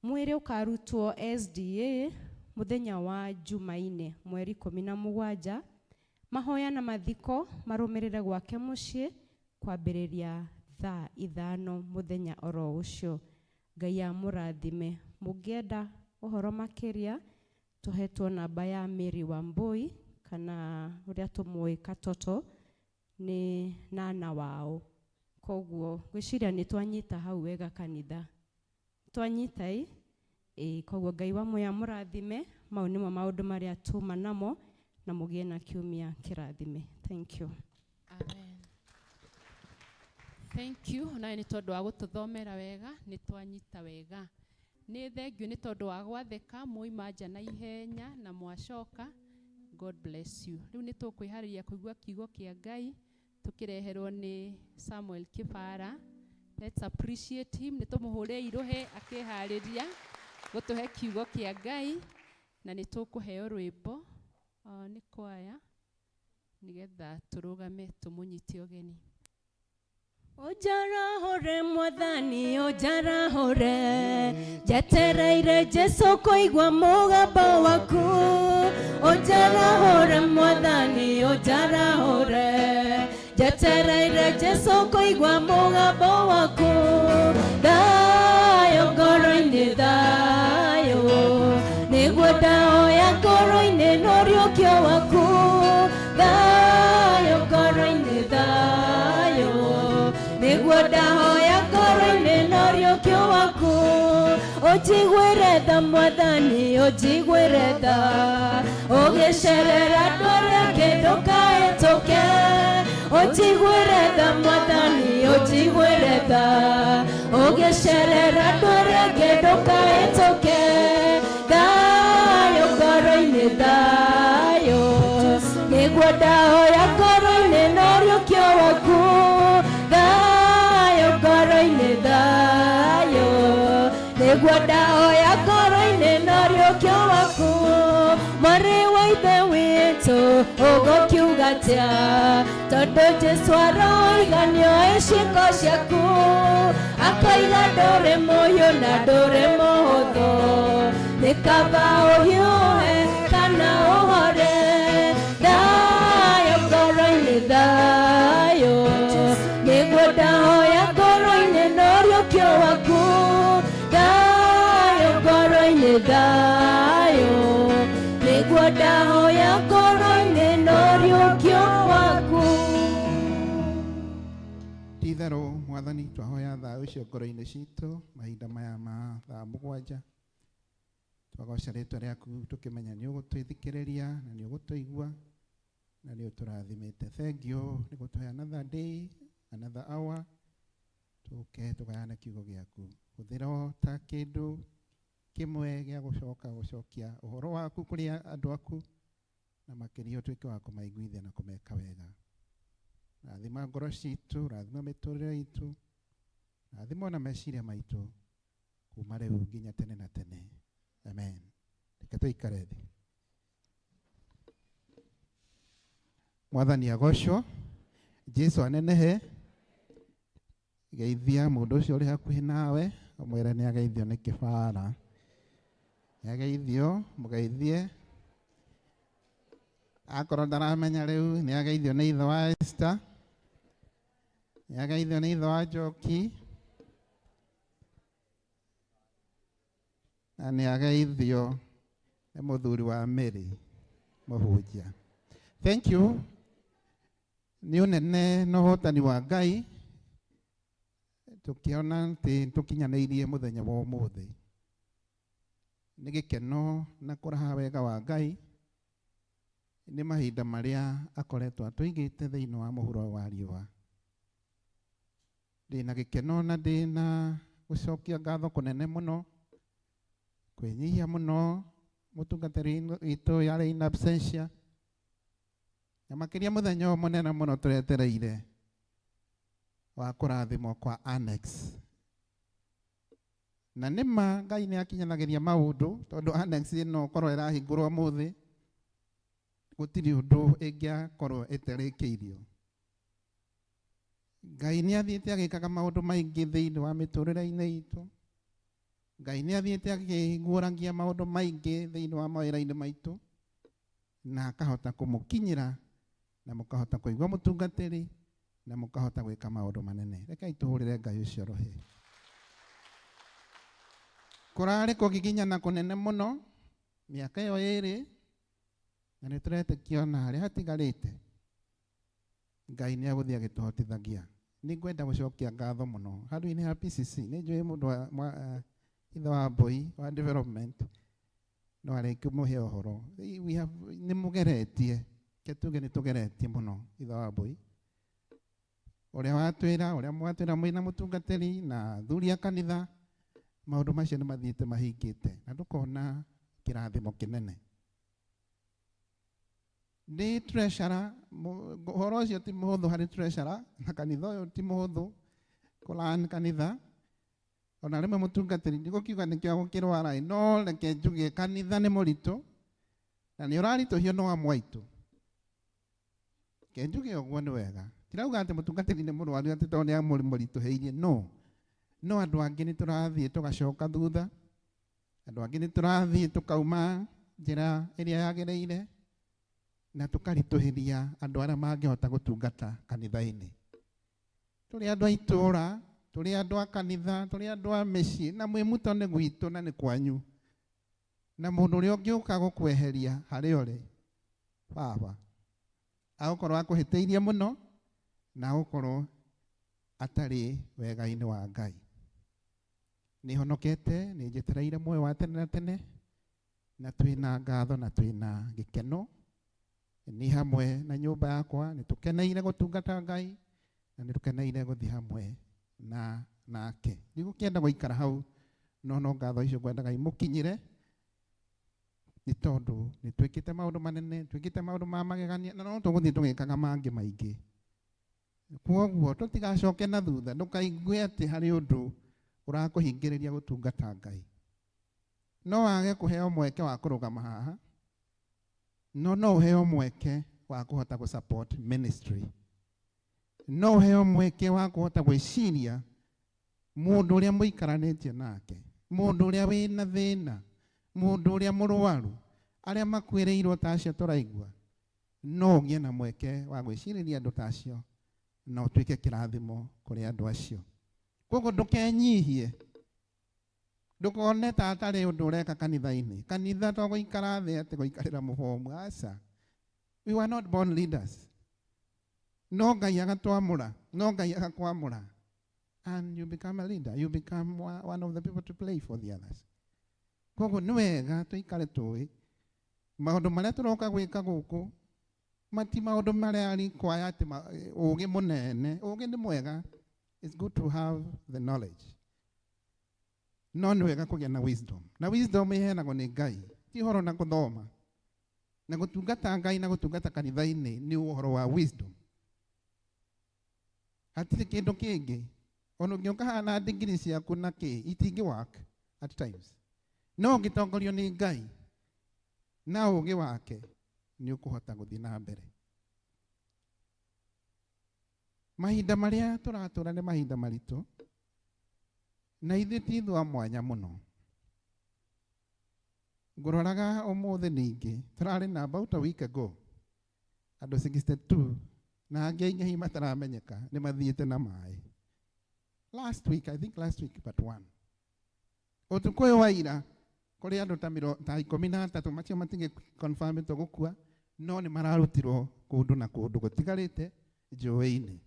Mwĩrĩ ũkarutwo SDA mũthenya wa Jumaine mweri 17. Mahoya na mathiko marũmĩrĩre gwake mũciĩ kwambĩrĩria thaa 5 mũthenya oro ũcio. Ngai amũrathime. Mũngĩenda ũhoro makĩria tũhetwo namba ya Mary Wambui kana ũrĩa tũmũĩ Katoto nĩ nana wao. Koguo ngwĩciria nĩ twanyita hau wega kanitha. Twanyita ĩ? Ĩĩ, koguo Ngai wa muoyo amũrathime. Mau nĩmo maũndũ marĩa tuma namo na mũgĩe na kiumia kĩrathime. Thank you. Amen. Thank you. Nawe nĩ tondũ wa gũtũthomera wega, nĩ twanyita wega. Nĩ thengiũ nĩ tondũ wa gwathĩka, mwauma nja na ihenya na mwacoka. God bless you. Rĩu nĩ tũkwĩharĩria kũigua kiugo kĩa Ngai tũkĩreherwo nĩ Samuel Kĩbara. Let's appreciate him. Nĩ tũmũhũre irũhe akĩharĩria gũtũhe kiugo kĩa Ngai na nĩ tũkũheo rwĩmbo nĩ kwaya nĩgetha tũrũgame tũmũnyite ũgeni. Ũnjarahũre mwathani, ũnjarahũre, njetereire Jesũ kũigua mũgambo waku. Ũnjarahũre mwathani, ũnjarahũre, njetereire Jesũ kũigua mũgambo waku. Thayũ ngoro-inĩ, thayũ nĩguo ndahoya ngoro-inĩ n'ũriũkio waku. Thayũ ngoro-inĩ, thayũ nĩguo ndahoya ngoro-inĩ n'ũriũkio waku. Ũnjiguĩre tha mwathani, ũnjiguĩre tha, ũgĩcerera andũ arĩa angĩ ndũkahĩtũke. Ũnjiguĩre tha mwathani, ũnjiguĩre tha, ũgĩcerera andũ arĩa angĩ ndũkahĩtũke. Thayũ ngoro-inĩ, thayũ nĩguo ndahoya ngoro-inĩ n'ũriũkio waku. Thayũ ngoro-inĩ, thayũ nĩguo ndahoya ngoro-inĩ n'ũriũkio waku. Mwarĩ wa Ithe witũ ũgũkiuga atĩa, tondũ Jesũ aroiga nĩoĩ ciĩko ciaku, akoiga ndũrĩ mũhiũ na ndũrĩ mũhũthũ, nĩ kaba ũhiũhe kana ũhorere. Ti itherũ Mwathani, twahoya thayũ ũcio ngoro-inĩ citũ mahinda maya ma thaa 7. Twagoca rĩtwa rĩaku tũkĩmenya nĩ ũgũtwĩthikĩrĩria na nĩ ũgũtũigua na nĩ ũtũrathimĩte. Thengiũ nĩ gũtũhe another day, another hour, tũke tũgayane kiugo gĩaku. Hũthĩra o ta kĩndũ kĩmwe gĩa gũcoka gũcokia ũhoro waku kũrĩ andũ aku, na makĩria ũtuĩke wa kũmaiguithia na kũmeka wega. Rathima ngoro citũ, rathima mĩtũrĩre itũ, rathima ona meciria maitũ kuma rĩu nginya tene na tene. Amen. Reke tũikare thĩ. Mwathani agocwo, Jesu anenehe. Geithia mũndũ ũcio ũrĩ hakuhĩ nawe, ũmwĩre nĩ ageithio nĩ kĩbara. Nĩ ageithio, mũgeithie. Akorwo ndaramenya rĩu, nĩ ageithio nĩ ithe wa Esther, nĩ ageithio nĩ ithe wa Njoki, na nĩ ageithio nĩ mũthuri wa Mary mũhunjia. Thank you. Nĩ ũnene na ũhotani wa Ngai tũkĩona atĩ tũkinyanĩirie mũthenya wa ũmũthĩ. Nĩ gĩkeno na kũraha wega wa Ngai nĩ mahinda marĩa akoretwo atũigĩte thĩinĩ wa mũhuro wa riũa. Ndĩna gĩkeno na ndĩna gũcokia ngatho kũnene mũno, kwĩnyihia mũno mũtungatĩri witũ yarĩ in absentia, na makĩria mũthenya ũyũ mũnene mũno tũretereire wa kũrathimwo kwa annex. Na nĩma Ngai nĩ akinyanagĩria maũndũ, tondũ annex ĩno korwo ĩrahingũrwo ũmũthĩ gũtirĩ ũndũ ĩngĩakorwo ĩtarĩkĩirio. Ngai nĩ athiĩte agĩkaga maũndũ maingĩ thĩinĩ wa mĩtũrĩre-inĩ itũ. Ngai nĩ athiĩte akĩguũragia maũndũ maingĩ thĩinĩ wa mawĩra-inĩ maitũ, na akahota kũmũkinyĩra na mũkahota kũigua mũtungatĩri na mũkahota gwĩka maũndũ manene. Rekei tũhũrĩre Ngai ũcio rũhĩ. Kũrarĩ kũgiginyana kũnene mũno mĩaka ĩyo ĩrĩ, na nĩ tũretĩkia ona harĩa hatigarĩte Ngai nĩ agũthiĩ agĩtũhotithagia. Nĩ ngwenda gũcokia ngatho mũno handũ-inĩ ha PCC. Nĩ njũĩ mũndũ wa ithe wa Mbui wa development no arĩkĩmũhe ũhoro. Nĩ mũgeretie, reke tuge nĩ tũgeretie mũno ithe wa Mbui, ũrĩa watwĩra, ũrĩa mwatwĩra mwĩna mũtungatĩri na athuri a kanitha, maũndũ macio nĩ mathiĩte mahingĩte na ndũkona kĩrathimo kĩnene. Ndĩ treasurer, ũhoro ũcio ti mũhũthũ harĩ treasurer, na kanitha ũyũ ti mũhũthũ kũlan kanitha. Ona rĩmwe mũtungatĩri ndigũkiuga nĩkĩo gũkĩrwara, no reke njuge kanitha nĩ mũritũ na nĩ ũraritũhio no amwe aitũ. Reke njuge ũguo nĩ wega. Tirauga atĩ mũtungatĩri nĩ mũrwaru atĩ tondũ nĩ amũritũhĩirie, no. No andũ angĩ nĩ tũrathiĩ tũgacoka thutha, andũ angĩ nĩ tũrathiĩ tũkauma njĩra ĩrĩa yagĩrĩire na tũkaritũhĩria andũ arĩa mangĩhota gũtungata kanitha-inĩ. Tũrĩ andũ a itũũra, tũrĩ andũ a kanitha, tũrĩ andũ a mĩciĩ, na mwĩ muto nĩ gwitũ na nĩ kwanyu. Na mũndũ ũrĩa ũngĩũka gũkweheria harĩa ũrĩ, baba, agũkorwo akũhĩtĩirie mũno na agũkorwo atarĩ wega-inĩ wa Ngai. Nĩ honokete, nĩ njetereire muoyo wa tene na tene, na twĩna ngatho na twĩna gĩkeno. Nĩ hamwe na nyũmba yakwa, nĩ tũkeneire gũtungata Ngai na nĩ tũkeneire gũthiĩ hamwe na nake. Ndigũkĩenda gũikara hau, no no ngatho icio ngwendaga imũkinyĩre, nĩ tondũ nĩ twĩkĩte maũndũ manene, twĩkĩte maũndũ ma magegania, na no tũgũthiĩ tũgĩkaga mangĩ maingĩ. Kwoguo tũtigacoke na thutha, ndũkaigue atĩ harĩ ũndũ ũrakũhingĩrĩria gũtungata Ngai. No wage kũheo mweke wa kũrũgama haha, no no ũheo mweke wa kũhota gũ support ministry. No ũheo mweke wa kũhota gwĩciria mũndũ ũrĩa mũikaranĩtie nake, mũndũ ũrĩa wĩna thĩna, mũndũ ũrĩa mũrwaru, arĩa makuĩrĩirwo ta acio tũraigua. No ũgĩe na mweke wa gwĩcirĩria andũ ta acio na ũtuĩke kĩrathimo kũrĩ andũ acio. Koguo ndũkenyihie, ndũkone ta atarĩ ũndũ ũreka kanitha-inĩ. Kanitha to gũikara thĩ atĩ gũikarĩra mũbomu, aca. We were not born leaders. No Ngai agatwamũra, no Ngai agakwamũra, and you become a leader, you become one of the people to play for the others. Koguo nĩ wega tũikare tũĩ maũndũ marĩa tũroka gwĩka gũkũ mati maũndũ marĩa require atĩ ũgĩ mũnene. Ũgĩ nĩ mwega, it's good to have the knowledge, no nĩ wega kũgĩa na wisdom, na wisdom ĩheanagwo nĩ Ngai, ti ũhoro na gũthoma. Na gũtungata Ngai na gũtungata kanitha-inĩ nĩ ũhoro wa wisdom, hatirĩ kĩndũ kĩngĩ. Ona ũngĩũka haha na degree ciaku na kĩ, itingĩ work at times, no ũngĩtongorio nĩ Ngai na ũgĩ wake nĩ ũkũhota gũthiĩ na mbere. Mahinda marĩa tũratũra nĩ mahinda maritũ, na ithuĩ ti ithuĩ a mwanya mũno. Ngũroraga ũmũthĩ ningĩ tũrarĩ na about a week ago andũ 62 na angĩ aingĩ hihi mataramenyeka nĩ mathiĩte na maĩ. Last week, I think last week but one, ũtukũ ũyũ wa ira kũrĩ andũ ta 13, macio matingĩ confirmĩtwo gũkua, no nĩ mararutirwo kũndũ na kũndũ gũtigarĩte njũĩ-inĩ.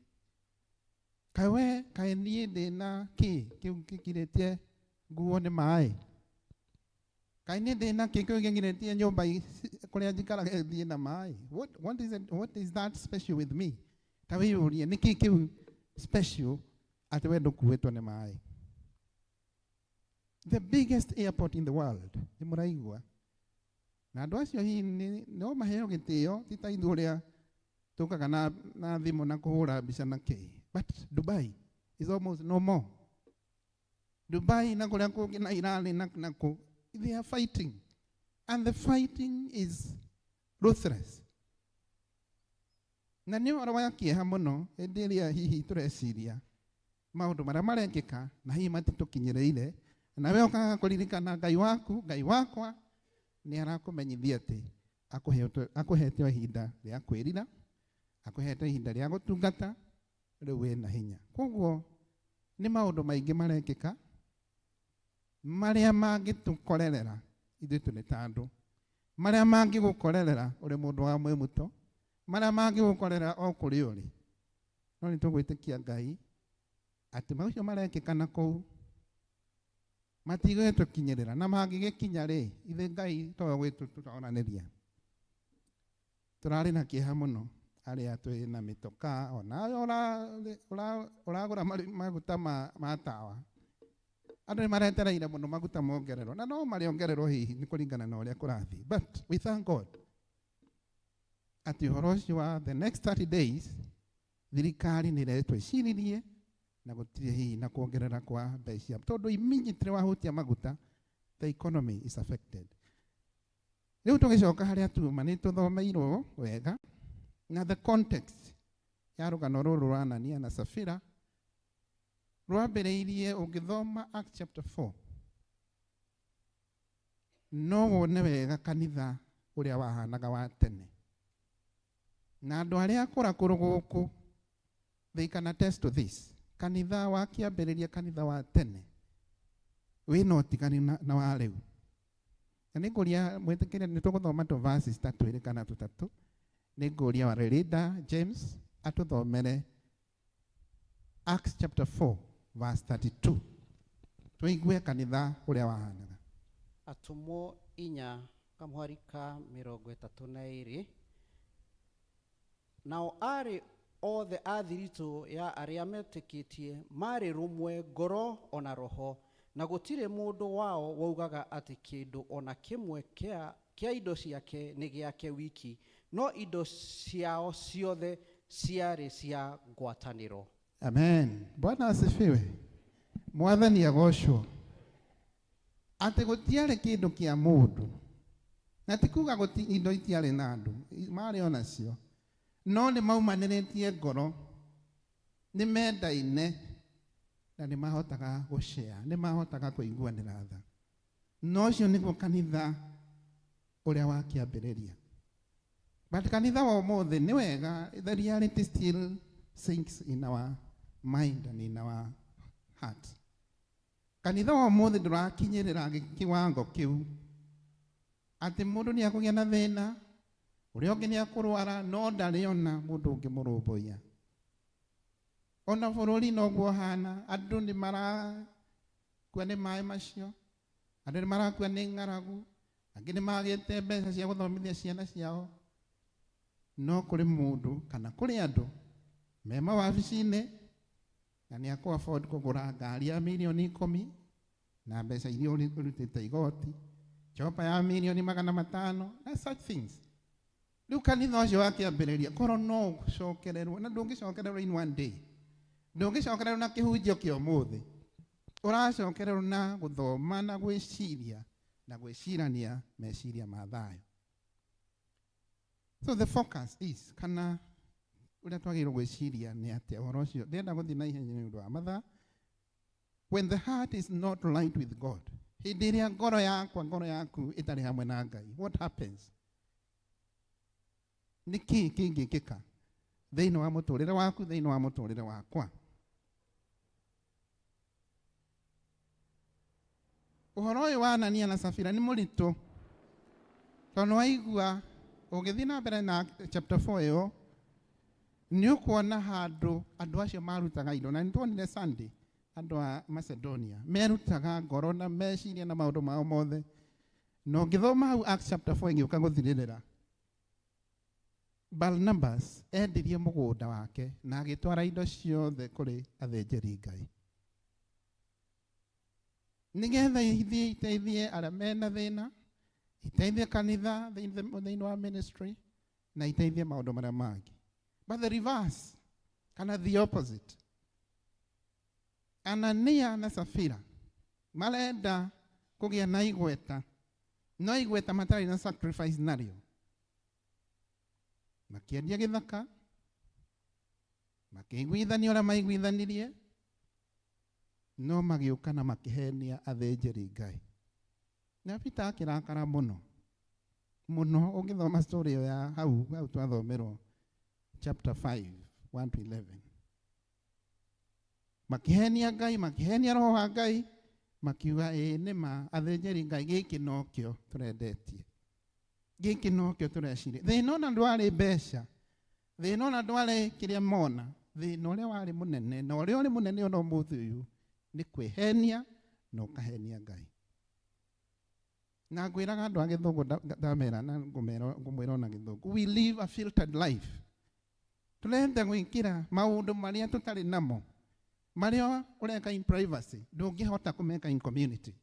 Kaĩ we, kaĩ niĩ ndĩna kĩ kĩu kĩkirĩtie nguo nĩ maĩ? Kaĩ niĩ ndĩna kĩ kĩu kĩngirĩtie nyũmba kũrĩa njikaraga ĩthiĩ na maĩ? What is it, what is that special with me? Ta wĩyũrie nĩ kĩ kĩu special atĩ we ndũkuĩtwo nĩ maĩ? The biggest airport in the world, nĩ mũraigua, na andũ acio hihi no maheo gĩtĩo, ti ta ithuĩ ũrĩa tũkaga na thimũ na kũhũra mbica na kĩ. But Dubai is almost no more. Dubai na kũrĩa kũngĩ na Iran na kũ, they are fighting, and the fighting is ruthless. Na nĩ ũhoro wa kĩeha mũno hĩndĩ ĩrĩa hihi tũreciria maũndũ marĩa marekĩka na hihi matitũkinyĩrĩire, na we ũkaga kũririkana Ngai waku, Ngai wakwa nĩ arakũmenyithia atĩ akũhete o ihinda rĩa kwĩrira, akũhete ihinda rĩa gũtungata, rĩu wĩna hinya. Koguo nĩ maũndũ maingĩ marekĩka marĩa mangĩtũkorerera ithuĩ tũrĩ ta andũ, marĩa mangĩgũkorerera ũrĩ mũndũ wa mwĩmuto, marĩa mangĩgũkorerera o kũrĩ ũrĩ. No nĩ tũgwĩtĩkia Ngai atĩ maũcio marekĩka na kũu matigũtũkinyĩrĩra, na mangĩgĩkinya rĩ, ithe Ngai towe gwĩtũtoranĩria. Tũrarĩ na kĩeha mũno arĩa twĩ na mĩtoka, onawe ũragũra maguta ma tawa. Andũ nĩ maretereire mũno maguta mongererwo, na no marĩongererwo hihi nĩ kũringana na ũrĩa kũrathiĩ. But we thank God atĩ ũhoro ũcio wa the next 30 days thirikari nĩ ĩretwĩciririe na gũtirĩ hihi na kuongerera kwa mbeca, tondũ immediately wahutia maguta the economy is affected. Rĩu tũgĩcoka harĩa tuma nĩ tũthomeirwo wega na the context ya rũgano rũrũ rwa Anania na Safira rwambĩrĩirie ũngĩthoma Acts chapter 4, no wone wega kanitha ũrĩa wahanaga wa tene, na andũ arĩa akũrakũrũ gũkũ they can attest to this. Kanitha wa kĩambĩrĩria, kanitha wa tene wĩna ũtiganu na wa rĩu. Na nĩ ngũria mwĩtĩkĩre nĩ tũgũthoma tũ verses ta twĩrĩ kana tũtatũ. Nĩ ngũria wa leader James atũthomere Acts chapter 4 verse 32, tũigue kanitha ũrĩa wahanaga. Atũmwo 4 kamũhari ka 32. Nao arĩ othe a thiritũ ya arĩa metĩkĩtie marĩ rũmwe ngoro ona roho, na gũtirĩ mũndũ wao waugaga atĩ kĩndũ ona kĩmwe kĩa indo ciake nĩ gĩake wiki, no indo ciao ciothe ciarĩ cia ngwatanĩro. Amen. Bwana asifiwe. Mwathani agocwo. Atĩ gũtiarĩ kĩndũ kĩa mũndũ, na ti kuga indo itiarĩ na andũ, marĩ onacio, no nĩ maumanĩrĩtie ngoro, nĩ mendaine, na nĩ mahotaga gũshare, nĩ mahotaga kũiguanĩra tha. Na ũcio nĩguo kanitha ũrĩa wa kĩambĩrĩria. But kanitha wa ũmũthĩ nĩ wega, the reality still sinks in our mind and in our heart. Kanitha wa ũmũthĩ ndũrakinyĩrĩra kiwango kĩu atĩ mũndũ nĩ akũgĩa na thĩna, ũrĩa ũngĩ nĩ akũrwara, no ndarĩ ona mũndũ ũngĩmũrũmbũiya. Ona bũrũri noguo ũhana, andũ nĩ marakua nĩ maĩ macio, andũ nĩ marakua nĩ ng'aragu, angĩ nĩ magĩte mbeca cia gũthomithia ciana ciao. No kũrĩ mũndũ kana kũrĩ andũ me mawabici-inĩ na nĩ akũ afford kũgũra ngari ya mirioni 10 na mbeca iria ũrutĩte igoti, chopa ya mirioni 500 na such things. Rĩu kanitha ũcio wakĩambĩrĩria korwo no ũcokererwo, na ndũngĩcokererwo in one day, ndũngĩcokererwo na kĩhunjio kĩa ũmũthĩ, ũracokererwo na gũthoma na gwĩciria na gwĩcirania meciria ma thayũ. So the focus is kana ũrĩa twagĩrĩirwo gwĩciria nĩ atĩa ũhoro ũcio. Ndĩrenda gũthiĩ na ihenya nĩ ũndũ wa mathaa. When the heart is not right with God, hĩndĩ ĩrĩa ngoro yakwa, ngoro yaku ĩtarĩ hamwe na Ngai, what happens? Nĩ kĩĩ kĩngĩkĩka thĩinĩ wa mũtũrĩre waku, thĩinĩ wa mũtũrĩre wakwa? Ũhoro ũyũ wa Anania na Safira nĩ mũritũ, tondũ waigua ũgĩthiĩ na mbere na chapter 4 ĩyo, nĩ ũkuona handũ andũ acio marutaga indo, na nĩ tuonire Sunday andũ a Macedonia merutaga ngoro na meciria na maũndũ mao mothe. Na ũngĩthoma hau Acts chapter 4 ĩgĩũka gũthirĩrĩra, Barnabas endirie mũgũnda wake na agĩtwara indo ciothe kũrĩ athĩnjĩri Ngai nĩgetha ithiĩ iteithie arĩa mena thĩna, iteithie kanitha thĩinĩ wa ministry, na iteithie maũndũ marĩa mangĩ. But the reverse, kana the opposite, Anania na Safira marenda kũgĩa na igweta, no igweta matarĩ na sacrifice narĩo. Makĩendia gĩthaka, makĩiguithania ũrĩa maiguithanirie, no magĩũka na makĩhenia athĩnjĩri Ngai. Na Peter akĩrakara mũno mũno. Ũngĩthoma story ĩyo ya hau hau twathomerwo chapter 5 1 to 11, makĩhenia Ngai, makĩhenia roho wa Ngai, makiuga ĩĩ nĩ ma athĩnjĩri Ngai, gĩkĩ nokĩo tũrendetie, gĩkĩ nokĩo tũreciria. Thĩna ona ndwarĩ mbeca, thĩna ona ndwarĩ kĩrĩa mona, thĩna ũrĩa warĩ mũnene na ũrĩa ũrĩ mũnene ona ũmũthĩ ũyũ nĩ kwĩhenia na ũkahenia Ngai. Na ngwĩraga andũ a gĩthũngũ ndamera na ngũmwĩra ona gĩthũngũ, we live a filtered life. Tũrenda gwĩkĩra maũndũ marĩa tũtarĩ namo, marĩa ũreka in privacy ndũngĩhota kũmeka in community.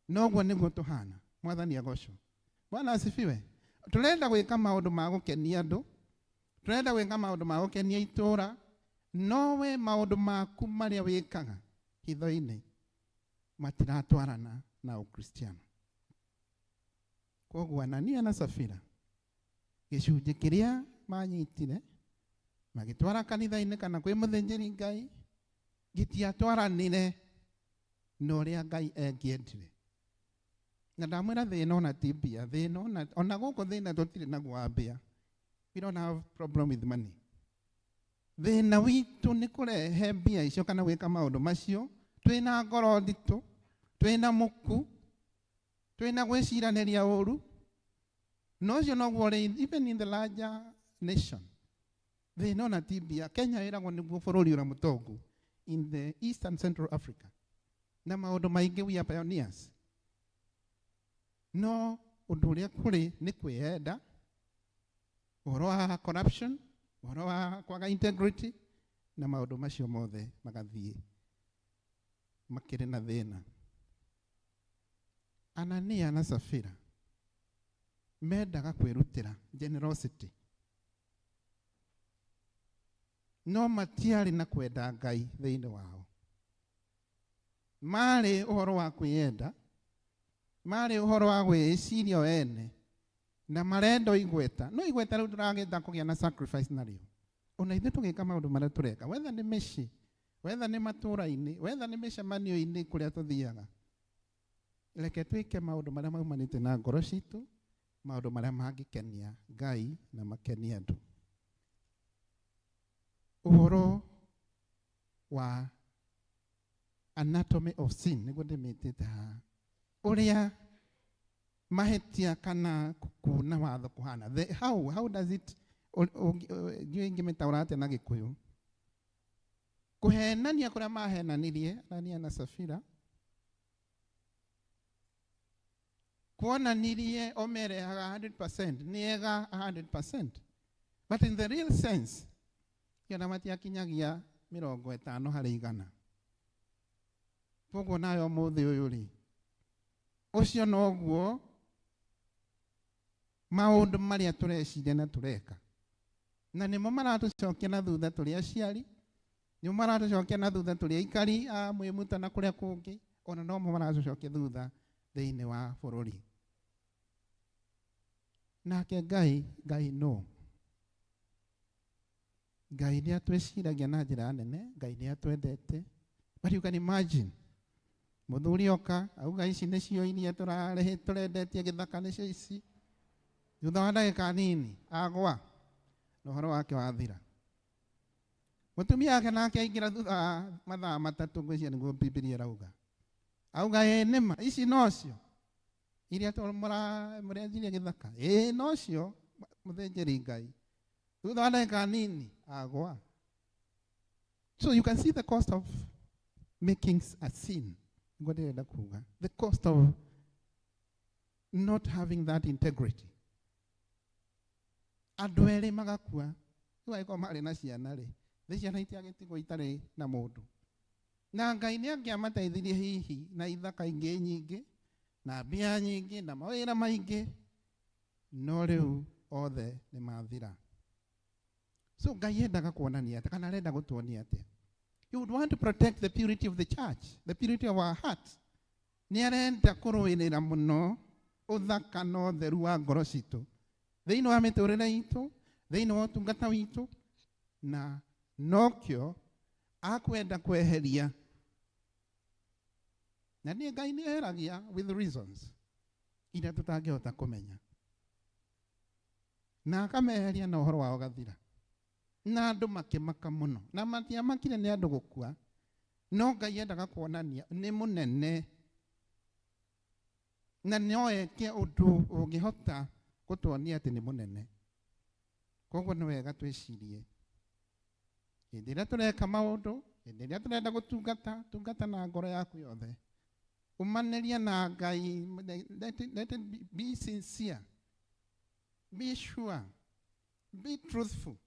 Noguo nĩguo tũhana. Mwathani agocwo. Bwana asifiwe. Tũrenda gwĩka maũndũ ma gũkenia andũ, tũrenda gwĩka maũndũ ma gũkenia itũũra, nowe maũndũ maku marĩa wĩkaga hitho-inĩ matiratwarana na Ũkristiano. Koguo Anania na Safira gĩcunjĩ kĩrĩa manyitire magĩtwara kanitha-inĩ kana kwĩ mũthĩnjĩri Ngai gĩtiatwaranire na ũrĩa Ngai engĩendire. Na ndamwĩra thĩna ona ti mbia, thĩna ona gũkũ thĩna tũtirĩ naguo wa mbia. We don't have problem with money. Thĩna witũ nĩ kũrehe mbia icio kana gwĩka maũndũ macio twĩna ngoro nditũ, twĩna mũku, twĩna gwĩciranĩria ũru. Na ũcio noguo ũrĩ even in the larger nation. Thĩna ona ti mbia. Kenya ĩragwo nĩguo bũrũri ũrĩa mũtongu in the East and Central Africa. Na maũndũ maingĩ we are pioneers. No ũndũ ũrĩa kũrĩ nĩ kwĩyenda, ũhoro wa corruption, ũhoro wa kwaga integrity, na maũndũ macio mothe magathiĩ makĩrĩ na thĩna. Anania na Safira mendaga kwĩrutĩra generosity, no matiarĩ na kwenda Ngai thĩinĩ wao. Marĩ ũhoro wa kwĩyenda, marĩ ũhoro wa gwĩciria o ene, na marenda igweta. No igweta rĩu tũragĩta kũgĩa na sacrifice narĩo. Ona ithuĩ tũgĩka maũndũ marĩa tũreka, whether nĩ mĩciĩ, whether nĩ matũũra-inĩ, whether nĩ mĩcemanio-inĩ kũrĩa tũthiaga, reke twĩke maũndũ marĩa maumanĩte na ngoro citũ, maũndũ marĩa mangĩkenia Ngai na makenie andũ. Ũhoro wa anatomy of sin nĩguo ndĩmĩtĩte haha, ũrĩa mahĩtia kana kuna watho kũhana. How does it, ndiũĩ ingĩmĩtaũra atĩa na Gĩkũyũ. Kũhenania kũrĩa mahenanirie Anania na Safira kuonanirie o merehaga 100% nĩ ega 100%, but in the real sense ona matiakinyagia 50 harĩ 100. Koguo nawe ũmũthĩ ũyũ rĩ, ũcio noguo maũndũ marĩa tũreciria na tũreka, na nĩmo maratũcokia na thutha tũrĩ aciari, nĩmo maratũcokia na thutha tũrĩ aikari a Mwĩmuta na kũrĩa kũngĩ, ona nomo maratũcokia thutha thĩinĩ wa bũrũri. Nake Ngai, Ngai no Ngai nĩ atwĩciragia na njĩra nene. Ngai nĩ atwendete, but you can imagine mũthuri oka auga ici nĩcio iria tũrarehe tũrendetie gĩthaka, nĩcio ici. Thutha wa ndagĩka nini agwa na ũhoro wake wathira. Mũtumia wake nake aingĩra thutha wa mathaa 3, ngwĩciria nĩguo Bibilia ĩrauga, auga ĩ nĩma ici nocio iria mũrenjirie gĩthaka, ĩ nocio mũthĩnjĩri Ngai. Thutha wa ndagĩka nini agwa. So you can see the cost of making a sin. Nĩguo ndĩrenda kuga, the cost of not having that integrity. Andũ erĩ magakua. Rĩu angĩkorwo marĩ na ciana rĩ, thĩ ciana itiagĩtigwo itarĩ na mũndũ, na Ngai nĩ angĩamateithirie hihi na ithaka ingĩ nyingĩ na mbia nyingĩ na mawĩra maingĩ, no rĩu othe nĩ mathira. So Ngai endaga kuonania atĩa, kana arenda gũtuonia atĩa? He would want to protect the purity of the church, the purity of our heart. Nĩ arenda kũrũĩrĩra mũno ũthaka na ũtheru wa ngoro citũ thĩinĩ wa mĩtũrĩre itũ, thĩinĩ wa ũtungata witũ, na nokĩo akwenda kweheria. Na niĩ Ngai nĩ eheragia with reasons iria tũtangĩhota kũmenya, na akameheria na ũhoro wao ũgathira, na andũ makĩmaka mũno, na matiamakire nĩ andũ gũkua, no Ngai endaga kuonania nĩ mũnene na no eke ũndũ ũngĩhota gũtuonia atĩ nĩ mũnene. Koguo nĩ wega twĩcirie hĩndĩ ĩrĩa tũreka maũndũ, hĩndĩ ĩrĩa tũrenda gũtungata, tungata na ngoro yaku yothe, umanĩria na Ngai. Let it be sincere, be sure, be truthful,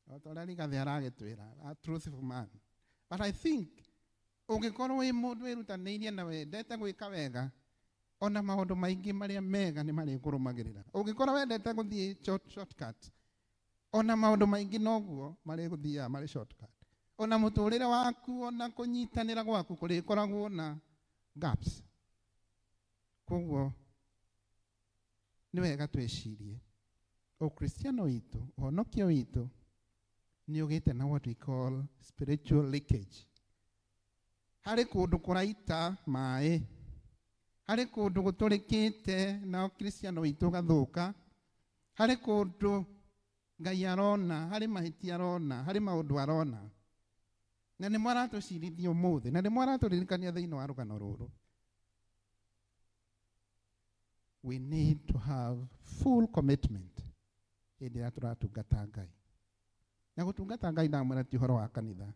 o ta ũrĩa Rigathĩ aragĩtwĩra, a truthful man. But I think ũngĩkorwo wĩ mũndũ wĩrutanĩirie na wendete gwĩka wega, ona maũndũ maingĩ marĩa mega nĩ marĩkũrũmagĩrĩra. Ũngĩkorwo wendete gũthiĩ shortcut, ona maũndũ maingĩ noguo marĩgũthiaga marĩ shortcut. Ona mũtũrĩre waku, ona kũnyitanĩra gwaku kũrĩkoragwo na gaps. Koguo nĩ wega twĩcirie ũkristiano witũ, ũhonokio witũ nĩ ũgĩte na what we call spiritual leakage. Harĩ kũndũ kũraita maĩ, harĩ kũndũ gũtũrĩkĩte na ũkristiano witũ ũgathũka, harĩ kũndũ Ngai arona, harĩ mahĩtia arona, harĩ maũndũ arona, na nĩmo aratũcirithia ũmũthĩ, na nĩmo aratũririkania thĩinĩ wa rũgano rũrũ. We need to have full commitment hĩndĩ ĩrĩa tũratungata Ngai. Na gũtungata Ngai, ndamwĩra, ti ũhoro wa kanitha.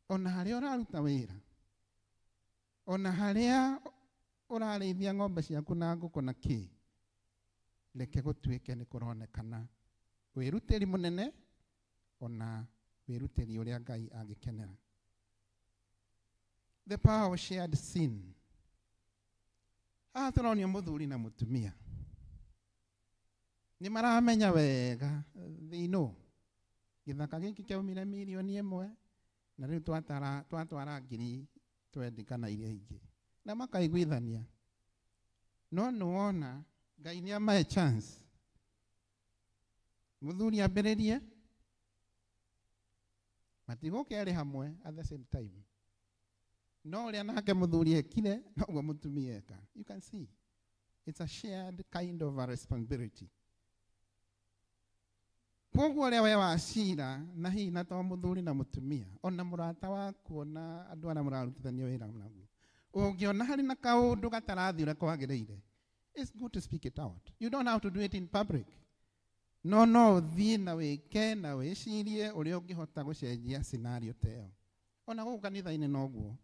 Ona harĩa ũraruta wĩra, ona harĩa ũrarĩithia ng'ombe ciaku na ngũkũ na kĩ, reke gũtuĩke nĩ kũronekana wĩrutĩri mũnene, ona wĩrutĩri ũrĩa Ngai angĩkenera. The power of shared sin. Haha tũronio mũthuri na mũtumia nĩ maramenya wega, they know gĩthaka gĩkĩ kĩaumire 1 mirioni na rĩu twatwara 20,000 kana iria ingĩ, na makaiguithania. No nĩ wona Ngai nĩ amahe chance, mũthuri ambĩrĩrie, matigũka erĩ hamwe at the same time, no ũrĩa nake mũthuri ekire noguo mũtumia eka. You can see it's a shared kind of a responsibility. Koguo ũrĩa we wacira na hihi na to mũthuri na mũtumia, ona mũrata waku, ona andũ arĩa mũrarutithania wĩra naguo, ũngĩona harĩ na kaũndũ gatarathiĩ ũrĩa kwagĩrĩire, it's good to speak it out. You don't have to do it in public. No no ũthiĩ na wĩke na wĩcirie ũrĩa ũngĩhota gũcenjia scenario ta ĩyo. Ona gũkũ kanitha-inĩ noguo.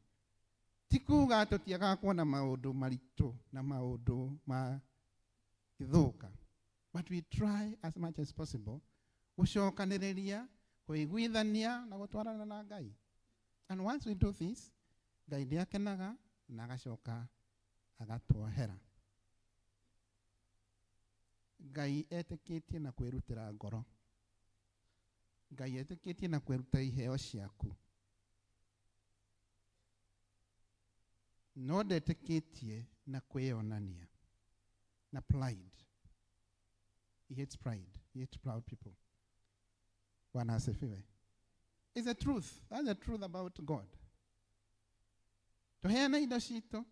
Ti kuga tũtiagaga kuona maũndũ maritũ na maũndũ ma gĩthũka. But we try as much as possible gũcokanĩrĩria, kũiguithania na gũtwarana na Ngai. And once we do this, Ngai nĩ akenaga na agacoka agatuohera. Ngai etĩkĩtie na kwĩrutĩra ngoro. Ngai etĩkĩtie na kwĩruta iheo ciaku. No ndetĩkĩtie na kwĩyonania na pride. He hates pride. He hates proud people. Bwana asifiwe. It's the truth. That's the truth about God. Tũheane indo citũ,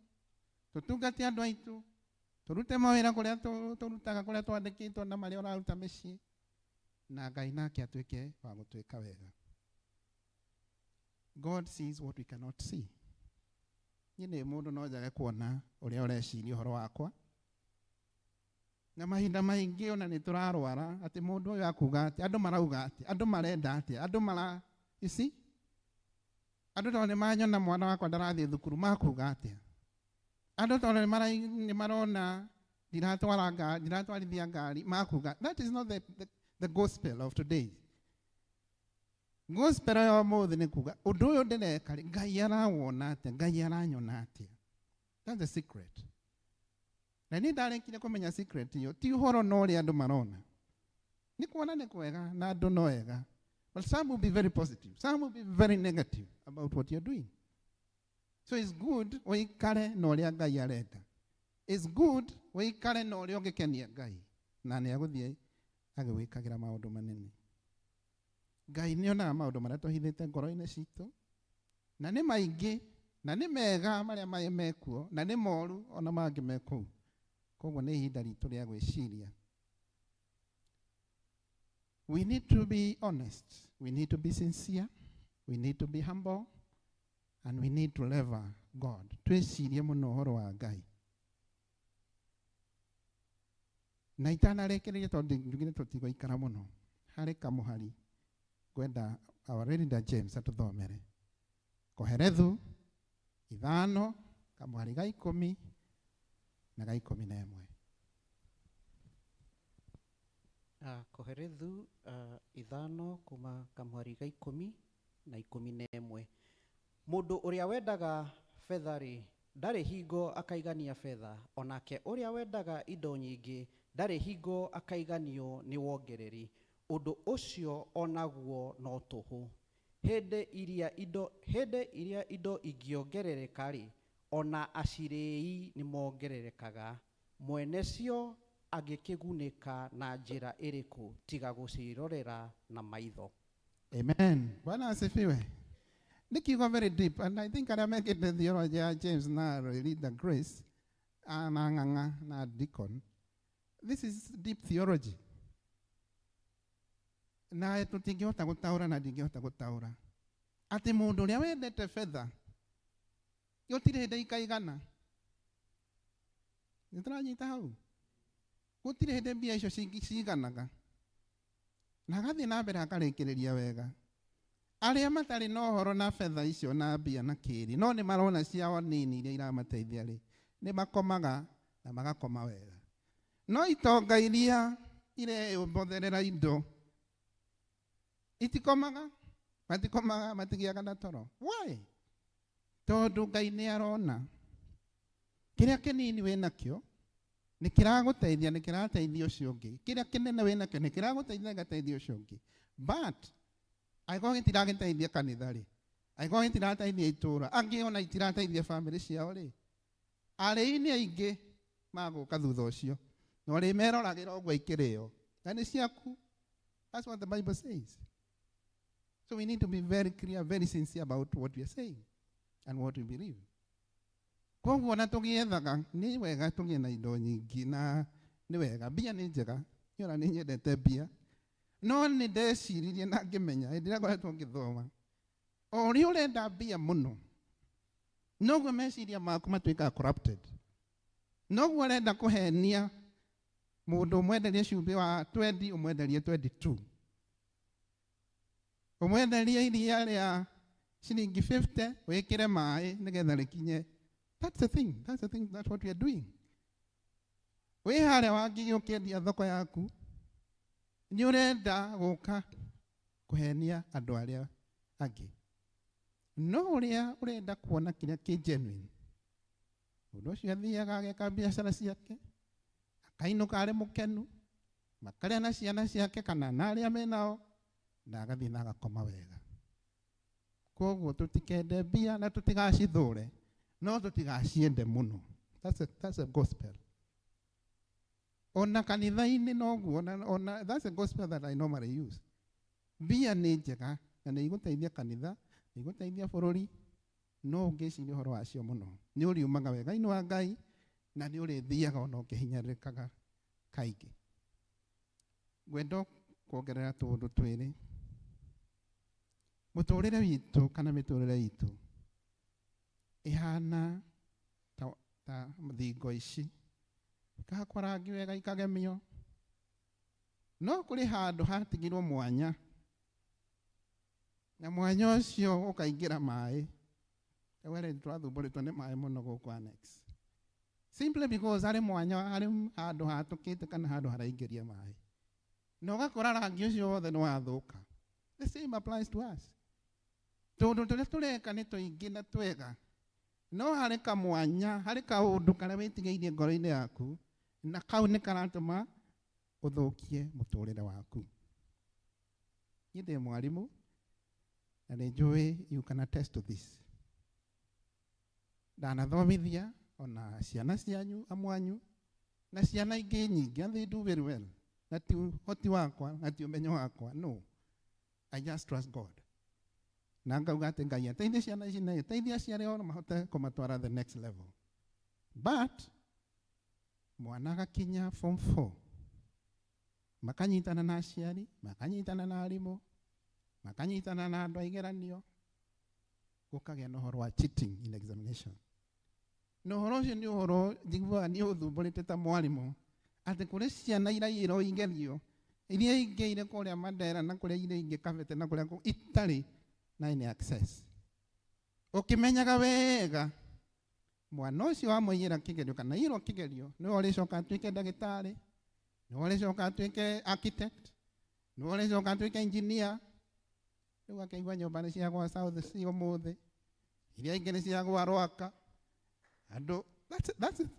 tũtungate andũ aitũ, tũrute mawĩra kũrĩa tũrutaga kũrĩa twandĩkĩtwo na marĩa ũraruta mĩciĩ, na Ngai nake atuĩke wa gũtwĩka wega. God sees what we cannot see. Niĩ nĩ mũndũ no njage kuona ũrĩa ũreciria ũhoro wakwa. Na mahinda maingĩ ona nĩ tũrarwara atĩ mũndũ ũyũ akuga atĩ, andũ marauga atĩ, andũ marenda atĩ, andũ mara, you see? Andũ tondũ nĩ manyona mwana wakwa ndarathiĩ thukuru makuga atĩa? Andũ tondũ nĩ marona ndiratwara ngari, ndiratwarithia ngari makuga. That is not the gospel of today. Gospel ya ũmũthĩ nĩ kuga ũndũ ũyũ ndĩreka rĩ, Ngai arawona atĩa, Ngai aranyona atĩa. That's the secret. Na niĩ ndarĩkire kũmenya secret ĩyo, ti ũhoro na ũrĩa andũ marona. Nĩ kuona nĩ kwega na andũ no ega. But some will be very positive, some will be very negative about what you're doing. So it's good ũikare na ũrĩa Ngai arenda. It's good ũikare na ũrĩa ũngĩkenia Ngai. Na nĩ agũthiĩ agĩgwĩkagĩra maũndũ manene. Ngai nĩ onaga maũndũ marĩa tũhithĩte ngoro-inĩ citũ, na nĩ maingĩ, na nĩ mega marĩa mekuo, na nĩ moru ona mangĩ me kũu. Koguo nĩ ihinda ritũ rĩa gwĩciria. We need to be honest. We need to be sincere. We need to be humble. And we need to lever God. Twĩcirie mũno ũhoro wa Ngai. Na itanarĩkĩrĩria tondũ njugire tũtigũikara mũno, harĩ kamũhari ngwenda our leader James atũthomere. Koherethu 5 kamũhari ga 10 na ga 11. Koherethu 5 kuma kamũhari ga 10 na 11. Mũndũ ũrĩa wendaga betha rĩ, ndarĩ hingo akaigania betha, onake ũrĩa wendaga indo nyingĩ ndarĩ hingo akaiganio nĩ wongereri. Ũndũ ũcio onaguo no tũhũ. Hĩndĩ ĩrĩa indo ingĩongerereka rĩ, ona acirĩi nĩmongererekaga. Mwene cio angĩkĩgunĩka na njĩra ĩrĩkũ tiga gũcirorera na maitho. Amen. Bwana asifiwe. Nĩ kiugo very deep, and I think arĩa mekĩte theology ya James na Leader Grace na Ng'ang'a na Deacon, this is deep theology. Na tũtingĩhota gũtaũra na ndingĩhota gũtaũra atĩ mũndũ ũrĩa wendete betha gũtirĩ hĩndĩ ikaigana. Nĩ tũranyita hau? Gũtirĩ hĩndĩ mbia icio ciganaga. Na agathiĩ na mbere akarĩkĩrĩria wega. Arĩa matarĩ na ũhoro na betha icio na mbia na kĩrĩ, no nĩ marona ciao nini iria iramateithia rĩ, nĩ makomaga na magakoma wega. No itonga iria ireyũmbotherera indo itikomaga, matikomaga, matigĩaga na toro. Why? Tondũ Ngai nĩ arona kĩrĩa kĩnini wĩnakĩo nĩ kĩragũteithia, nĩ kĩrateithia ũcio ũngĩ. Kĩrĩa kĩnene wĩnakĩo nĩ kĩragũteithia, gĩgateithia ũcio ũngĩ. But angĩkorwo gĩtiragĩteithia kanitha rĩ, angĩkorwo gĩtirateithia itũũra, angĩ ona itirateithia bamĩrĩ ciao rĩ, arĩi nĩ aingĩ magũka thutha ũcio, na ũrĩmeroragĩra ũguo ikĩrĩo, na nĩ ciaku. That's what the Bible says. So we need to be very clear, very sincere about what we are saying and what we believe. Koguo ona tũgĩethaga nĩ wega tũgĩe na indo nyingĩ, na nĩ wega, mbia nĩ njega, niĩ ona nĩ nyendete mbia, no nĩ ndeciririe na ngĩmenya hĩndĩ ĩrĩa ngoretwo ngĩthoma, o ũrĩa ũrenda mbia mũno noguo meciria maku matuĩkaga corrupted, noguo ũrenda kũhenia Mũndũ ũmwenderie cumbĩ wa 20 ũmwenderie 22. Ũmwenderie iria rĩa ciringi 50 wĩkĩre maĩ nĩgetha rĩkinye. That's the thing. That's the thing. That's what we are doing. Wĩ harĩa Wangigĩ ũkĩendia thoko yaku, nĩ ũrenda gũka kũhenia andũ arĩa angĩ. No ũrĩa ũrenda kuona kĩrĩa kĩ genuine, mũndũ ũcio athiaga ageka biacara ciake, akainũka arĩ mũkenu, makarĩa na ciana ciake kana na arĩa menao, na agathiĩ na agakoma wega. Koguo tũtikende mbia na tũtigacithũre, no tũtigaciende mũno. That's a gospel. Ona kanitha-inĩ noguo, ona that's a gospel that I normally use. Mbia nĩ njega na nĩ igũteithia kanitha, nĩ igũteithia bũrũri, no ũngĩciria ũhoro wacio mũno nĩ ũriumaga wega-inĩ wa Ngai na nĩ ũrĩthiaga ona ũkĩhinyĩrĩrĩkaga kaingĩ. Ngwenda kuongerera tũũndũ twĩrĩ. Mũtũrĩre witũ kana mĩtũrĩre itũ ĩhana ta thingo ici, ikahakwo rangi wega ikagemio, no kũrĩ handũ hatigirwo mwanya, na mwanya ũcio ũkaingĩra maĩ. Were tũrathumbũrĩtwo nĩ maĩ mũno gũkũ annex, simply because harĩ mwanya, harĩ handũ hatũkĩte kana handũ haraingĩria maĩ, na ũgakora rangi ũcio wothe nĩ wathũka. The same applies to us. Tũndũ tũrĩa tũreka nĩ tũingĩ na twega, no harĩ kamwanya, harĩ kaũndũ karĩa wĩtigĩirie ngoro-inĩ yaku, na kau nĩ karatũma ũthũkie mũtũrĩre waku. Niĩ ndĩ mwarimũ na nĩ njũĩ you can attest to this. Ndanathomithia ona ciana cianyu amwanyu na ciana ingĩ nyingĩ, and they do very well. Na ti ũhoti wakwa na ti ũmenyo wakwa, no, I just trust God na ngauga atĩ Ngai ateithie ciana ici na ateithie aciari ao mahote kũmatwara the next level. But mwana agakinya form 4, makanyitana na aciari, makanyitana na arimũ, makanyitana na andũ a igeranio, gũkagĩa na ũhoro wa cheating in examination. Na ũhoro ũcio nĩ ũhoro njiguaga nĩ ũthumbũrĩte ta mwarimũ, atĩ kũrĩ ciana iraiyĩrwo igerio iria ingĩ irĩ kũrĩa Mandera na kũrĩa iria ingĩ Kabete na kũrĩa itarĩ na any access, ũkĩmenyaga wega mwana ũcio wamũiyĩra kĩgerio kana aiyĩrwo kĩgerio nĩwe ũrĩcoka atuĩke ndagĩtarĩ, nĩwe ũrĩcoka atuĩke architect, nĩwe ũrĩcoka atuĩke engineer. Rĩu akaigua nyũmba nĩ ciagwa South C ũmũthĩ, iria ingĩ nĩ ciagwa Rwaka. Andũ,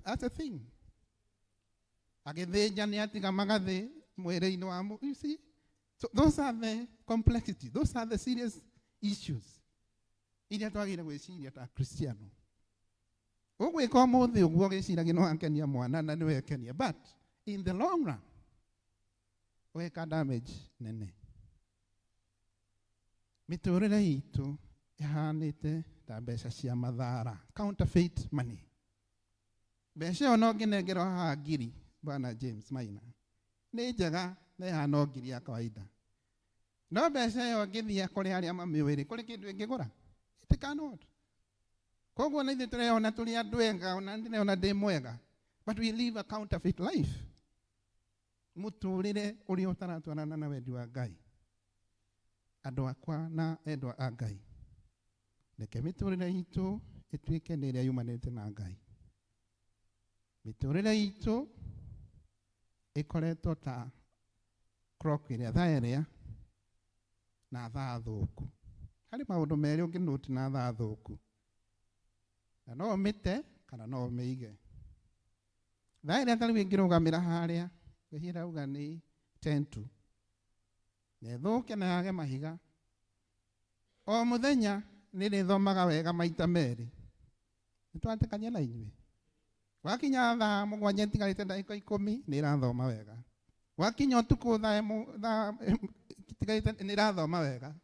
that's a thing. Agĩthĩnja nĩ atiga magathĩ mwĩrĩ-inĩ wa you see? So those are the complexity, those are the serious issues iria twagĩrĩire gwĩciria ta Kristiano. Ũgwĩka ũmũthĩ ũguo ũgĩciragia nĩ wakenia mwana na nĩ wekenia, but in the long run weka damage nene. Mĩtũrĩre itũ ĩhanĩte ta mbeca cia mathara, counterfeit money. Mbeca ĩyo no ngĩnengerwo haha ngiri, bwana James Maina, nĩ njega na ĩhana o ngiri ya kawaida, no mbeca ĩyo ngĩthiĩ kũrĩ arĩa mamĩũĩ rĩ, kũrĩ kĩndũ ĩngĩgũra? It cannot. Koguo na ithuĩ tũreyona tũrĩ andũ ega, ona ndĩreyona ndĩ mwega, but we live a counterfeit life, mũtũrĩre ũrĩa ũtaratwarana na wendi wa Ngai. Andũ akwa na endwa a Ngai, reke mĩtũrĩre itũ ĩtuĩke nĩ ĩrĩa yumanĩte na Ngai. Mĩtũrĩre itũ ĩkoretwo ta clock ĩrĩa thaa ĩrĩa na thaa thũku. Harĩ maũndũ merĩ ũngĩnũti na thaa thũku, na no ũmĩte kana no ũmĩige. Thaa ĩrĩa tarĩu ĩngĩrũgamĩra harĩa ngwĩciria ĩrauga nĩ 10 to, na ĩthũke na yage mahiga, o mũthenya nĩ rĩthomaga wega maita merĩ. Nĩ twatĩkania na inyuĩ, gwakinya thaa 7 ĩtigarĩte ndagĩka 10 nĩ ĩrathoma wega, gwakinya ũtukũ thaa ĩtigarĩte nĩ ĩrathoma wega.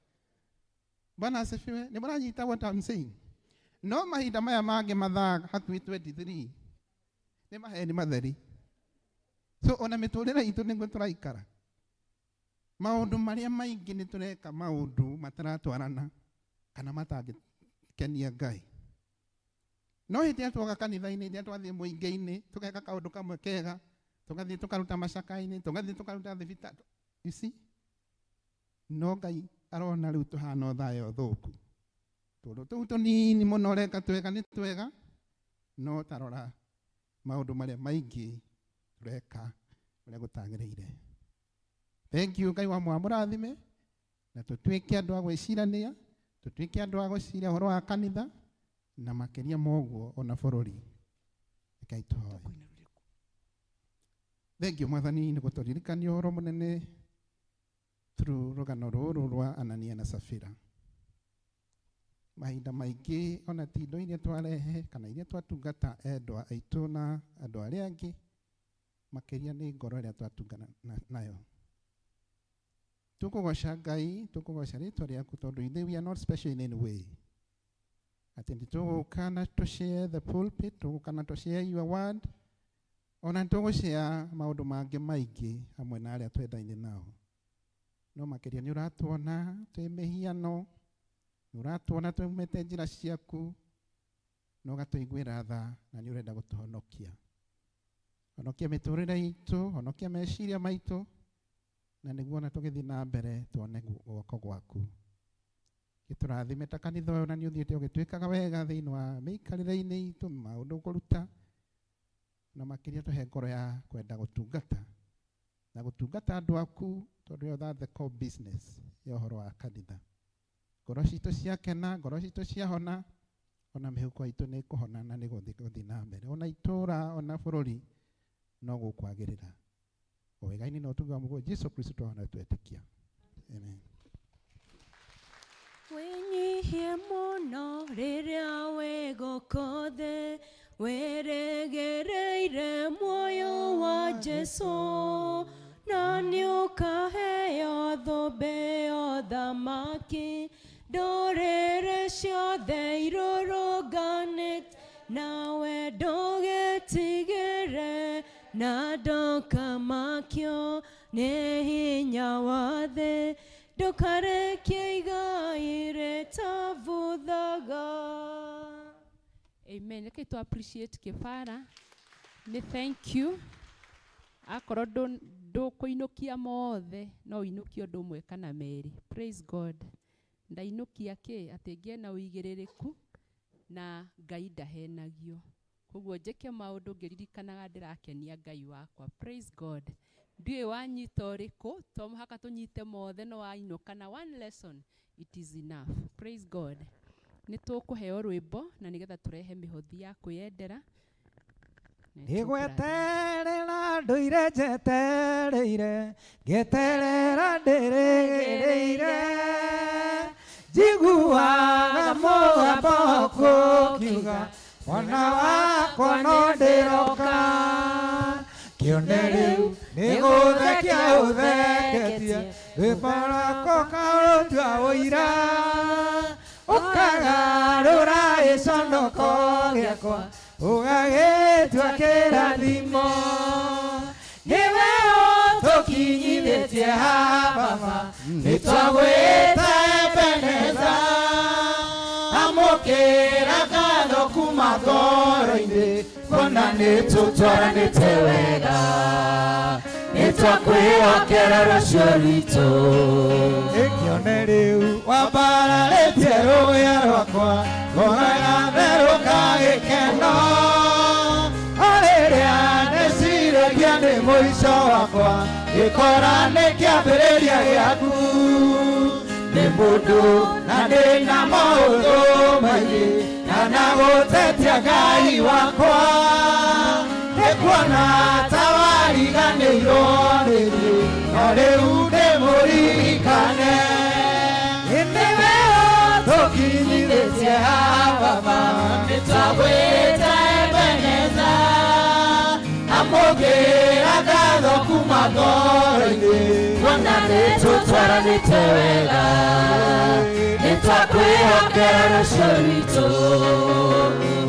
Bwana asifiwe. Nĩ mũranyita what I'm saying? No mahinda maya mangĩ mathaa hakuhĩ 23 nĩ maheni matheri. So ona mĩtũrĩre itũ nĩguo tũraikara, maũndũ marĩa maingĩ nĩ tũreka maũndũ mataratwarana kana matangĩkenia Ngai. No hĩndĩ ĩrĩa twoka kanitha-inĩ, hĩndĩ ĩrĩa twathiĩ mũingĩ-inĩ, tũgeka kaũndũ kamwe kega. Tũgathiĩ tũkaruta macaka-inĩ, tũgathiĩ tũkaruta thibitarĩ. You see? No Ngai arona rĩu tũhana o thayũ thũku. Tũndũ tũu tũnini mũno ũreka twega nĩ twega, no tarora maũndũ marĩa maingĩ tũreka ũrĩa gũtagĩrĩire. Thank you Ngai wa mwamũrathime na tũtuĩke andũ a gwĩcirania, tũtuĩke andũ a gwĩciria ũhoro wa kanitha na makĩria ma ũguo ona bũrũri. Rekei tũhoe. Thank you Mwathani nĩ gũtũririkania ũhoro mũnene through rũgano rũrũ rwa Anania na Safira. Mahinda maingĩ ona ti indo iria twarehe kana iria twatungata endwa aitũ na andũ arĩa angĩ, makĩria nĩ ngoro ĩrĩa twatungana nayo. Tũkũgoca Ngai, tũkũgoca rĩtwa rĩaku tondũ ithuĩ we are not special in any way. Atĩ nĩ tũgũka na tũ share the pulpit, tũgũka na tũ share your word, ona nĩ tũgũ-share maũndũ mangĩ maingĩ hamwe na arĩa twendaine nao. No makĩria nĩ ũratuona twĩ mĩhiano, nĩ ũratuona tumĩte njĩra ciaku, na ũgatũiguĩra tha na nĩ ũrenda gũtũhonokia. Honokia mĩtũrĩre itũ, honokia meciria maitũ, na nĩguo ona tũgĩthiĩ na mbere tuone guoko gwaku. Gĩtũrathime ta kanitha ũyũ na nĩ ũthiĩte ũgĩtwĩkaga wega thĩinĩ wa mĩikarĩre-inĩ itũ, maũndũ ũkũruta, na makĩria tũhe ngoro ya kwenda gũtungata na gũtungata andũ aku tondũ ĩyo that's the core business ya ũhoro wa kanitha. Ngoro citũ ciakena, ngoro citũ ciahona, ona mĩhuko itũ nĩ ĩkũhona na nĩ gũthiĩ na mbere. Ona itũũra, ona bũrũri no gũkwagĩrĩra. O wega-inĩ na ũtugi wa Mũgũrũ Jesu Kristo twahona twetĩkia. Amen. Wĩnyihie mũno rĩrĩa wĩ gũkũ thĩ, wĩrĩgĩrĩire muoyo wa Jesũ, na nĩũkaheo thũmbĩ ya ũthamaki. Ndũrĩrĩ ciothe irũrũnganĩte, nawe ndũgetigĩre na ndũkamakio nĩ hinya wa thĩ, ndũkarekie igai rĩtabuthaga. Amen. Reke tu appreciate kĩbara. Nĩ thank you. Akorwo ndũkũinũkia mothe, no ũinũkie ũndũ ũmwe kana merĩ. Praise God. Ndainũkia kĩ atĩ ngĩe na ũigĩrĩrĩku na Ngai ndahenagio. Koguo njĩke maũndũ ngĩririkanaga ndĩrakenia Ngai wakwa. Praise God. Ndiũĩ wanyita ũrĩkũ, to mũhaka tũnyite mothe, no wainũka na one lesson, it is enough. Praise God. Nĩ tũkũheo rwĩmbo na nĩgetha tũrehe mĩhothi ya kwĩyendera. Nĩgweterera ndũire njetereire, ngeterera ndĩrĩgĩrĩire, njiguaga mũgambo waku ũkiuga mwana wakwa no ndĩroka. Kĩone rĩu nĩgũthekia ũtheketie, rwĩmbo rwakwa ũkarũtua ũira, ũkagarũra gĩconoko gĩakwa ũgagĩtua kĩrathimo. Nĩwe ũtũkinyithĩtie haha Baba, nĩtwagwĩta Ebeneza, amũkĩra ngatho kuma ngoro-inĩ, kuona nĩtũtwaranĩte wega, nĩtwakwĩhokera rũciũ rwitũ. Ĩkĩone rĩu wambararĩtie rũũya rwakwa, ngoro yatherũka gĩkeno, o rĩrĩa ndeciragia nĩ mũico wakwa, gĩkora nĩ kĩambĩrĩria gĩaku. Nĩ mũndũ na ndĩna maũndũ maingĩ, na nagũtetia Ngai wakwa, nĩkuona ta wariganĩirwo nĩ niĩ, no rĩu ndĩmũririkane. Nĩwe ũtũkinyithĩtie haha Baba, nĩtwagwĩta Ebeneza, amũkĩra ngatho kuma ngoro-inĩ, kuona nĩtũtwaranĩte wega, nĩtwakwĩhokera rũciũ rwitũ.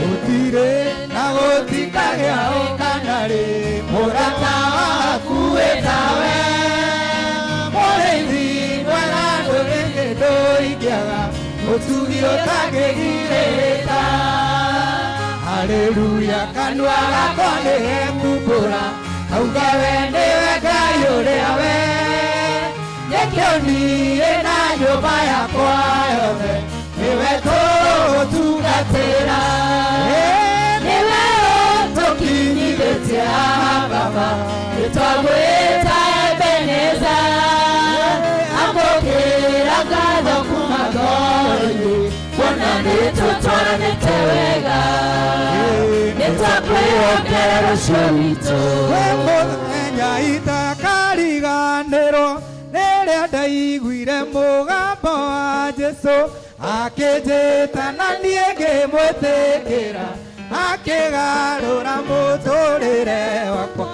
Gũtirĩ na gũtikagĩa ũkana rĩ, mũrata waku wĩ tawe, mũrĩithi mwega ndũrĩ kĩndũ ingĩaga, mũtugi ũtangĩgirĩrĩka. Haleluya, kanua gakwa nĩgekumbũra Auge we nĩwe Ngai ũrĩa we nĩkĩo niĩ na nyũmba yakwa yothe nĩwe tũgũtungatĩra. Nĩwe ũtũkinyithĩtie haha Baba, nĩtwagwĩta Ebeneza. Amũkĩra ngatho kuma ngoro-inĩ, kuona nĩtũtwaranĩte wega. Nĩtwakwĩhokera rũciũ rwitũ. Wĩ mũthenya itakariganĩrwo rĩrĩa ndaiguire mũgambo wa Jesũ akĩnjĩta na niĩ ngĩmwĩtĩkĩra akĩgarũra mũtũrĩre wakwa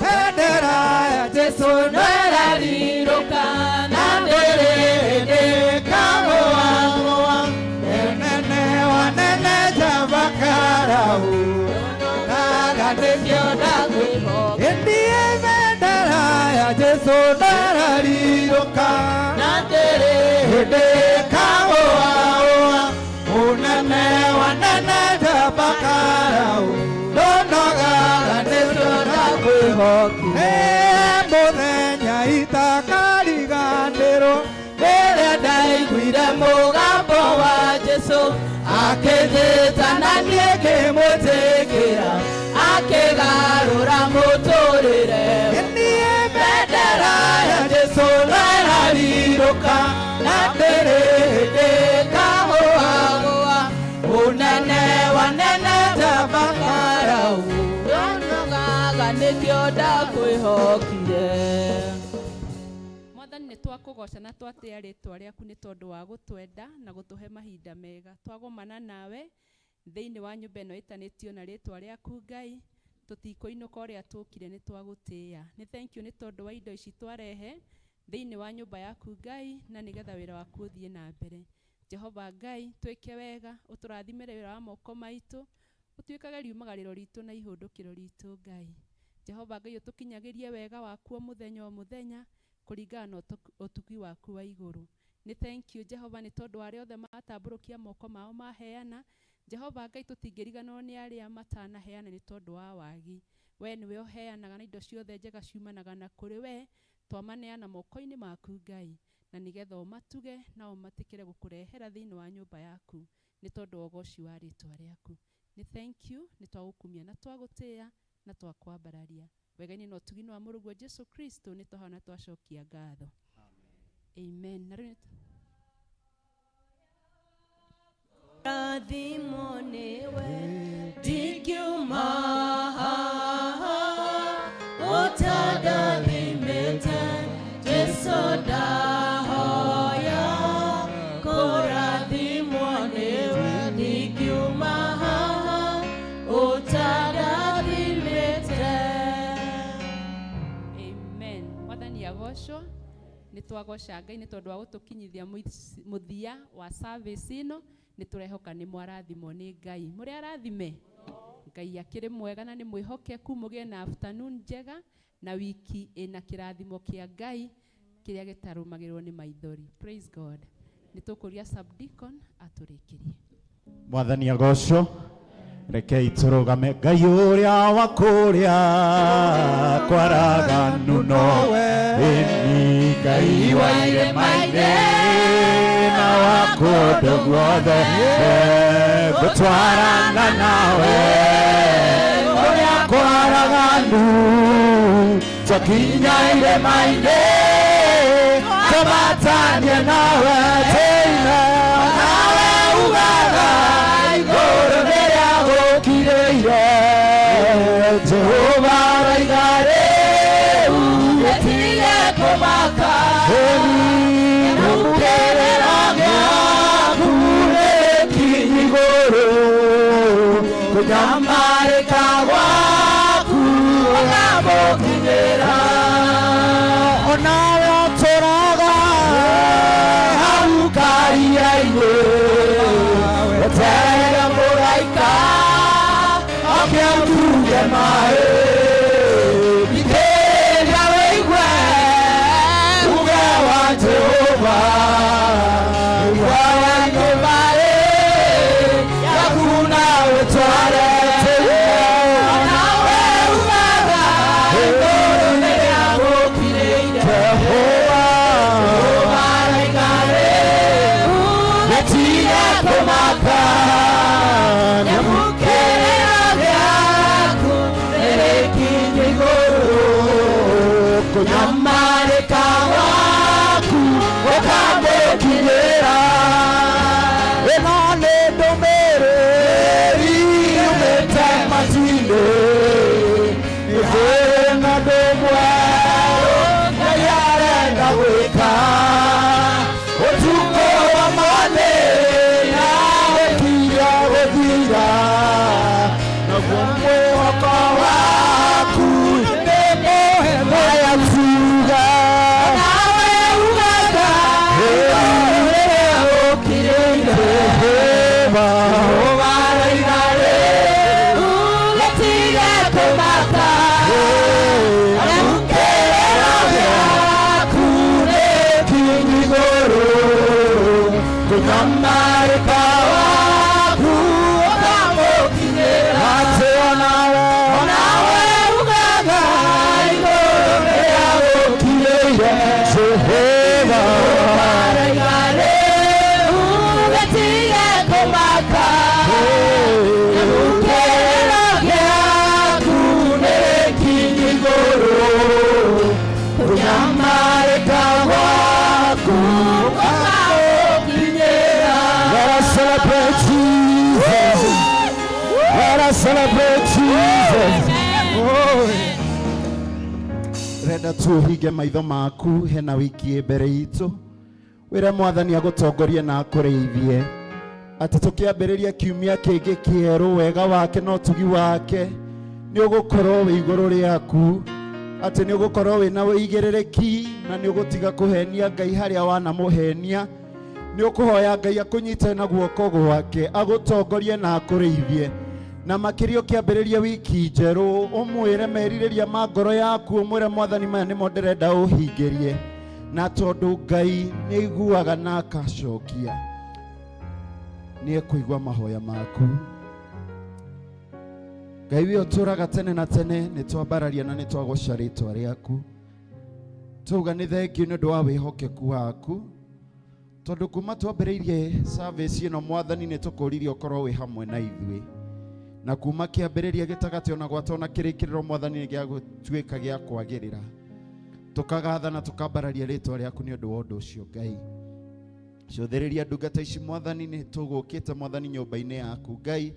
bendera ya Jesũ No ĩrarirũka na ndĩrĩ hĩndĩ ĩkagũagũa nene wanene njamba karau naga nĩkĩo ndakwĩhoka. Ĩndĩ bendera ya Jesũ ndararirũka Na ndĩrĩ hĩndĩ ĩkagũagũa mũnene wanene njamba karau ndonogaga nĩkĩo ndakwĩhokire. Mũthenya itakariganĩrwo Rĩrĩa ndaiguire mũgambo wa Jesũ akĩnjĩta na niĩ ngĩmwĩtĩkĩra akĩgarũra mũtũrĩre. Niĩ bendera ya Jesũ ndararirũka na ndĩrĩ hĩndĩ ĩkagũagũa Mũnene wanene njamba karau Ndonogaga nĩkĩo ndakwĩhokire. Mwathani nĩ twakũgoca na twatĩa rĩtwa rĩaku nĩ tondũ wa gũtwenda na gũtũhe mahinda mega. Twagomana nawe thĩinĩ wa nyũmba ĩno ĩtanĩtio na rĩtwa rĩaku Ngai, tũtikũinũka ũrĩa tũkire nĩ twagũtĩĩa. Nĩ thank you nĩ tondũ wa indo ici twarehe thĩinĩ wa nyũmba yaku Ngai, na nĩgetha wĩra waku ũthiĩ na mbere. Jehova Ngai, twĩke wega, ũtũrathimĩre wĩra wa moko maitũ, ũtuĩkage riumagarĩro ritũ na ihũndũkĩro ritũ Ngai. Jehova Ngai, ũtũkinyagĩrie wega waku o mũthenya o mũthenya kũringana na ũtugi waku wa igũrũ. Nĩ thank you Jehova nĩ tondũ wa arĩa othe matambũrũkia moko mao maheana. Jehova Ngai, tũtingĩriganĩrwo nĩ arĩa matanaheana nĩ tondũ wa wagi. We nĩwe ũheanaga na indo ciothe njega ciumanaga na kũrĩ we, twamaneana moko-inĩ maku Ngai, na nĩgetha ũmatuge na ũmatĩkĩre gũkũrehera thĩinĩ wa nyũmba yaku nĩ tondũ wa ũgoci wa rĩtwa rĩaku. Nĩ thank you nĩ twagũkumia na twagũtĩĩa na twakwambararia. Wega-inĩ na ũtugi-inĩ wa mũrũguo Jesu Kristo nĩ twahoya na twacokia ngatho. Amen. Na rĩu nĩ Rathimwo nĩwe ndingiuma haha ũtandathimĩte Jesũ ndahoya kũrathimwo nĩwe ndingiuma haha ũtandathimĩte. Amen. Mwathani agocwo. Nĩ twagoca Ngai nĩ tondũ wa gũtũkinyithia mũthia wa service ĩno. Nĩ tũrehoka nĩ mwarathimwo nĩ Ngai. Mũrĩ arathime? Ngai akĩrĩ mwega na nĩ mwĩhokeku. Mũgĩe na afternoon njega na wiki ĩna kĩrathimo kĩa Ngai kĩrĩa gĩtarũmagĩrĩrwo nĩ maithori. Praise God. Nĩ tũkũria subdeacon atũrĩkĩrie. Mwathani agocwo. Rekei tũrũgame. Ngai ũrĩa wa kũrĩa kwaraganu nowe, ĩni Ngai wa irĩma-inĩ na wa kũndũ guothe, ngũtwarana nawe kũrĩa kwaraganu, twakinya irĩma-inĩ tũmatanie nawe, tũine nawe ugaga igũrũ nĩrĩa gũkirĩire. Jehova araiga rĩu Gĩtige kũmaka, kĩrĩro gĩaku nĩkinyi igũrũ, kũnyamarĩka gwaku ũkamũkinyĩra. Onawe ũtũraga hau karia-inĩ, weterere mũraika oke atuge maĩ, thikĩrĩria wĩigue uge wa Jehova, igua Nyũmba yaku na ũtware. Nawe ugaga igũrũ Kũnyamarĩka gwaku gũkamũkinyĩra. Ĩno nĩ ndũmĩrĩri yumĩte matu-inĩ. Nĩ kũrĩ na ũndũ mwerũ Ngai arenda gwĩka. Ũtukũ wa mathĩna ũkirie gũthira. Naguo mwĩhoko waku nĩ mũhe maya tuga. Nawe ugaga rĩrĩa ũkirĩire Jehova rĩu gĩtige kũmaka amu kĩrĩro gĩaku nĩ kinyi igũrũ. Kũnyamarĩka waku ũkamũkinyĩra. Atĩ onawe Nawe ugaga igũrũ rĩrĩa ũkirĩire Jehova rĩu gĩtige kũmaka amu kĩrĩro gĩaku nĩ kinyi igũrũ. Kũnyamarĩka gwaku ũkamũkinyĩra. Let us celebrate Jesus. Let us celebrate Jesus. Renda tu ũhinge maitho maku hena wiki ĩ mbere itũ wĩre mwathani agũtongorie na akũrĩithie atĩ tũkĩambĩrĩria kiumia kĩngĩ kĩerũ wega wake na ũtugi wake nĩ ũgũkorwo wĩ igũrũ rĩaku atĩ nĩ ũgũkorwo wĩna ũigĩrĩrĩki na nĩ ũgũtiga kũhenia Ngai harĩa wanamũhenia nĩ ũkũhoya Ngai akũnyite na guoko gwake agũtongorie na akũrĩithie na makĩria ũkĩambĩrĩria wiki njerũ ũmwĩre merirĩria ma ngoro yaku ũmwĩre mwathani maya nĩmo ndĩrenda ũhingĩrie na tondũ Ngai nĩ aiguaga na akacokia nĩ ekũigua mahoya maku. Ngai wĩ ũtũũraga tene na tene nĩ twambararia na nĩ twagoca rĩtwa rĩaku twauga nĩ thengiũ nĩ ũndũ wa wĩhokeku waku tondũ kuma twambĩrĩirie service ĩno mwathani nĩ tũkũririe ũkorwo wĩ hamwe na ithuĩ na kuma kĩambĩrĩria gĩtagatĩ ona gwata ona kĩrĩkĩrĩro mwathani nĩ gĩa gũtuĩka gĩa kwagĩrĩra tũkagatha na tũkambararia rĩtwa rĩaku nĩ ũndũ wa ũndũ ũcio Ngai. Cũthĩrĩria ndungata ici mwathani nĩ tũgũkĩte mwathani nyũmba-inĩ yaku Ngai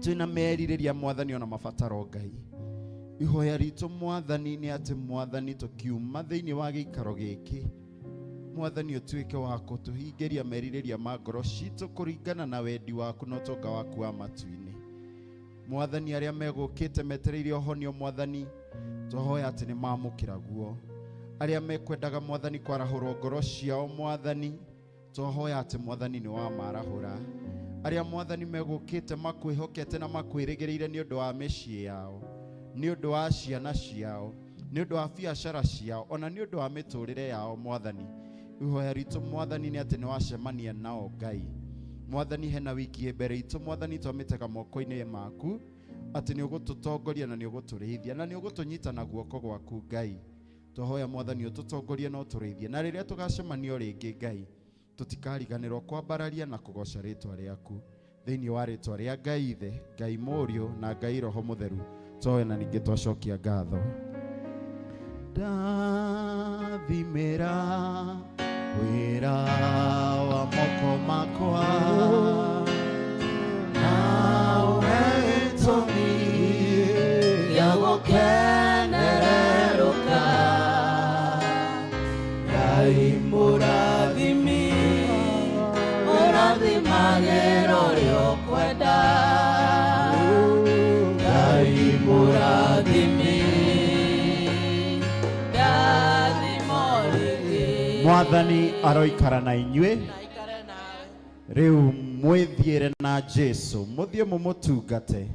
twĩna merirĩria mwathani ona mabataro Ngai. Ihoya ritũ mwathani nĩ atĩ mwathani tũkiuma thĩinĩ wa gĩikaro gĩkĩ mwathani ũtuĩke wa kũtũhingĩria merirĩria ma ngoro citũ kũringana na wendi waku na ũtonga waku wa matu-inĩ. Mwathani arĩa megũkĩte metereire ũhonio mwathani twahoya atĩ nĩ mamũkĩra guo arĩa mekwendaga mwathani kwarahũrwo ngoro ciao mwathani twahoya atĩ mwathani nĩ wamarahũra arĩa mwathani megũkĩte makwĩhokete na makwĩrĩgĩrĩire nĩ ũndũ wa mĩciĩ yao nĩ ũndũ wa ciana ciao nĩ ũndũ wa biacara ciao ona nĩ ũndũ wa mĩtũrĩre yao mwathani ihoya ritũ mwathani nĩ atĩ nĩ wacemania nao Ngai. Mwathani hena wiki ĩ mbere itũ mwathani twamĩtega moko-inĩ maku atĩ nĩ ũgũtũtongoria na nĩ ũgũtũrĩithia na nĩ ũgũtũnyita na guoko gwaku Ngai. Twahoya mwathani ũtũtongorie na ũtũrĩithie na rĩrĩa tũgacemanio rĩngĩ Ngai tũtikariganĩrwo kwambararia na kũgoca rĩtwa rĩaku thĩinĩ wa rĩtwa rĩa Ngai Ithe Ngai Mũriũ na Ngai Roho Mũtheru twahoya na ningĩ twacokia ngatho. Ndathimĩra wĩra wa moko makwa na ũhe gĩtũmi gĩa gũkenererũka. Ngai mũrathimi ũrathimagĩra ũrĩa ũkwenda. Ngai mũrathimi ndathimo rĩngĩ. Mwathani aroikara na inyuĩ rĩu mwĩthiĩre na Jesu mũthiĩ mũmũtungate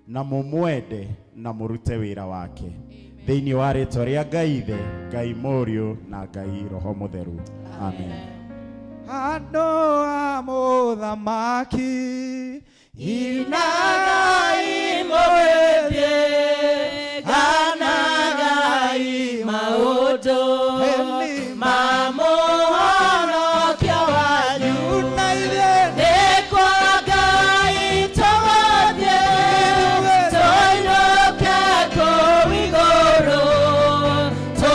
na mũmwende na mũrute wĩra wake thĩinĩ wa rĩtwa rĩa Ngai Ithe Ngai Mũriũ na Ngai Roho Mũtheru. Amen. Andũ a mũthamaki Inagai mũgĩthiĩ ganagai maũndũ ma mũhonokia wanyu. Nĩ kwa Ngai tũgũthiĩ tũinũke kũu igũrũ tũ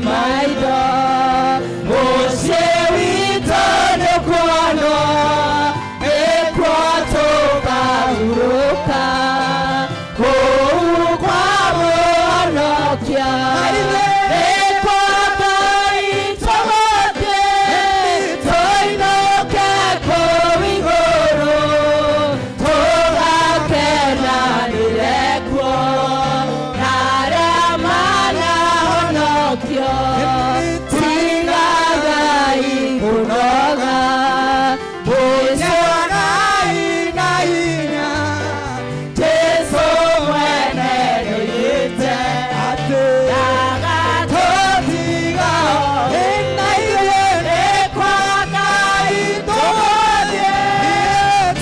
Maitho mũciĩ witũ nĩkuonwo nĩkuo tũkahurũka kũu kwa Mũhonokia nĩkuo Ngai tũgũthiĩ tũinũke kũu igũrũ tũgakenanĩre kuo na arĩa manahonokio tigagai kũnoga mũcorai na hinya Jesũ mwene nĩoigĩte ndagatũtiga na ithuĩ nĩ kwa Ngai tũgũthiĩ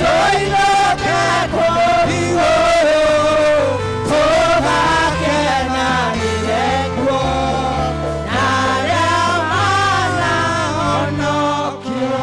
tũinũke kũu igũrũ tũgakenanĩre kuo na arĩa manahonokio.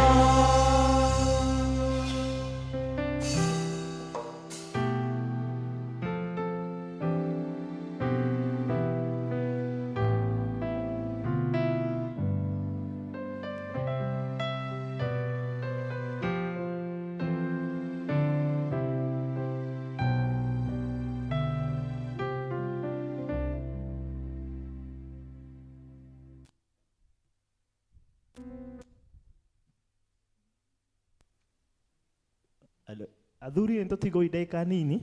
Athuri nĩ tũtigwo ndagĩka nini.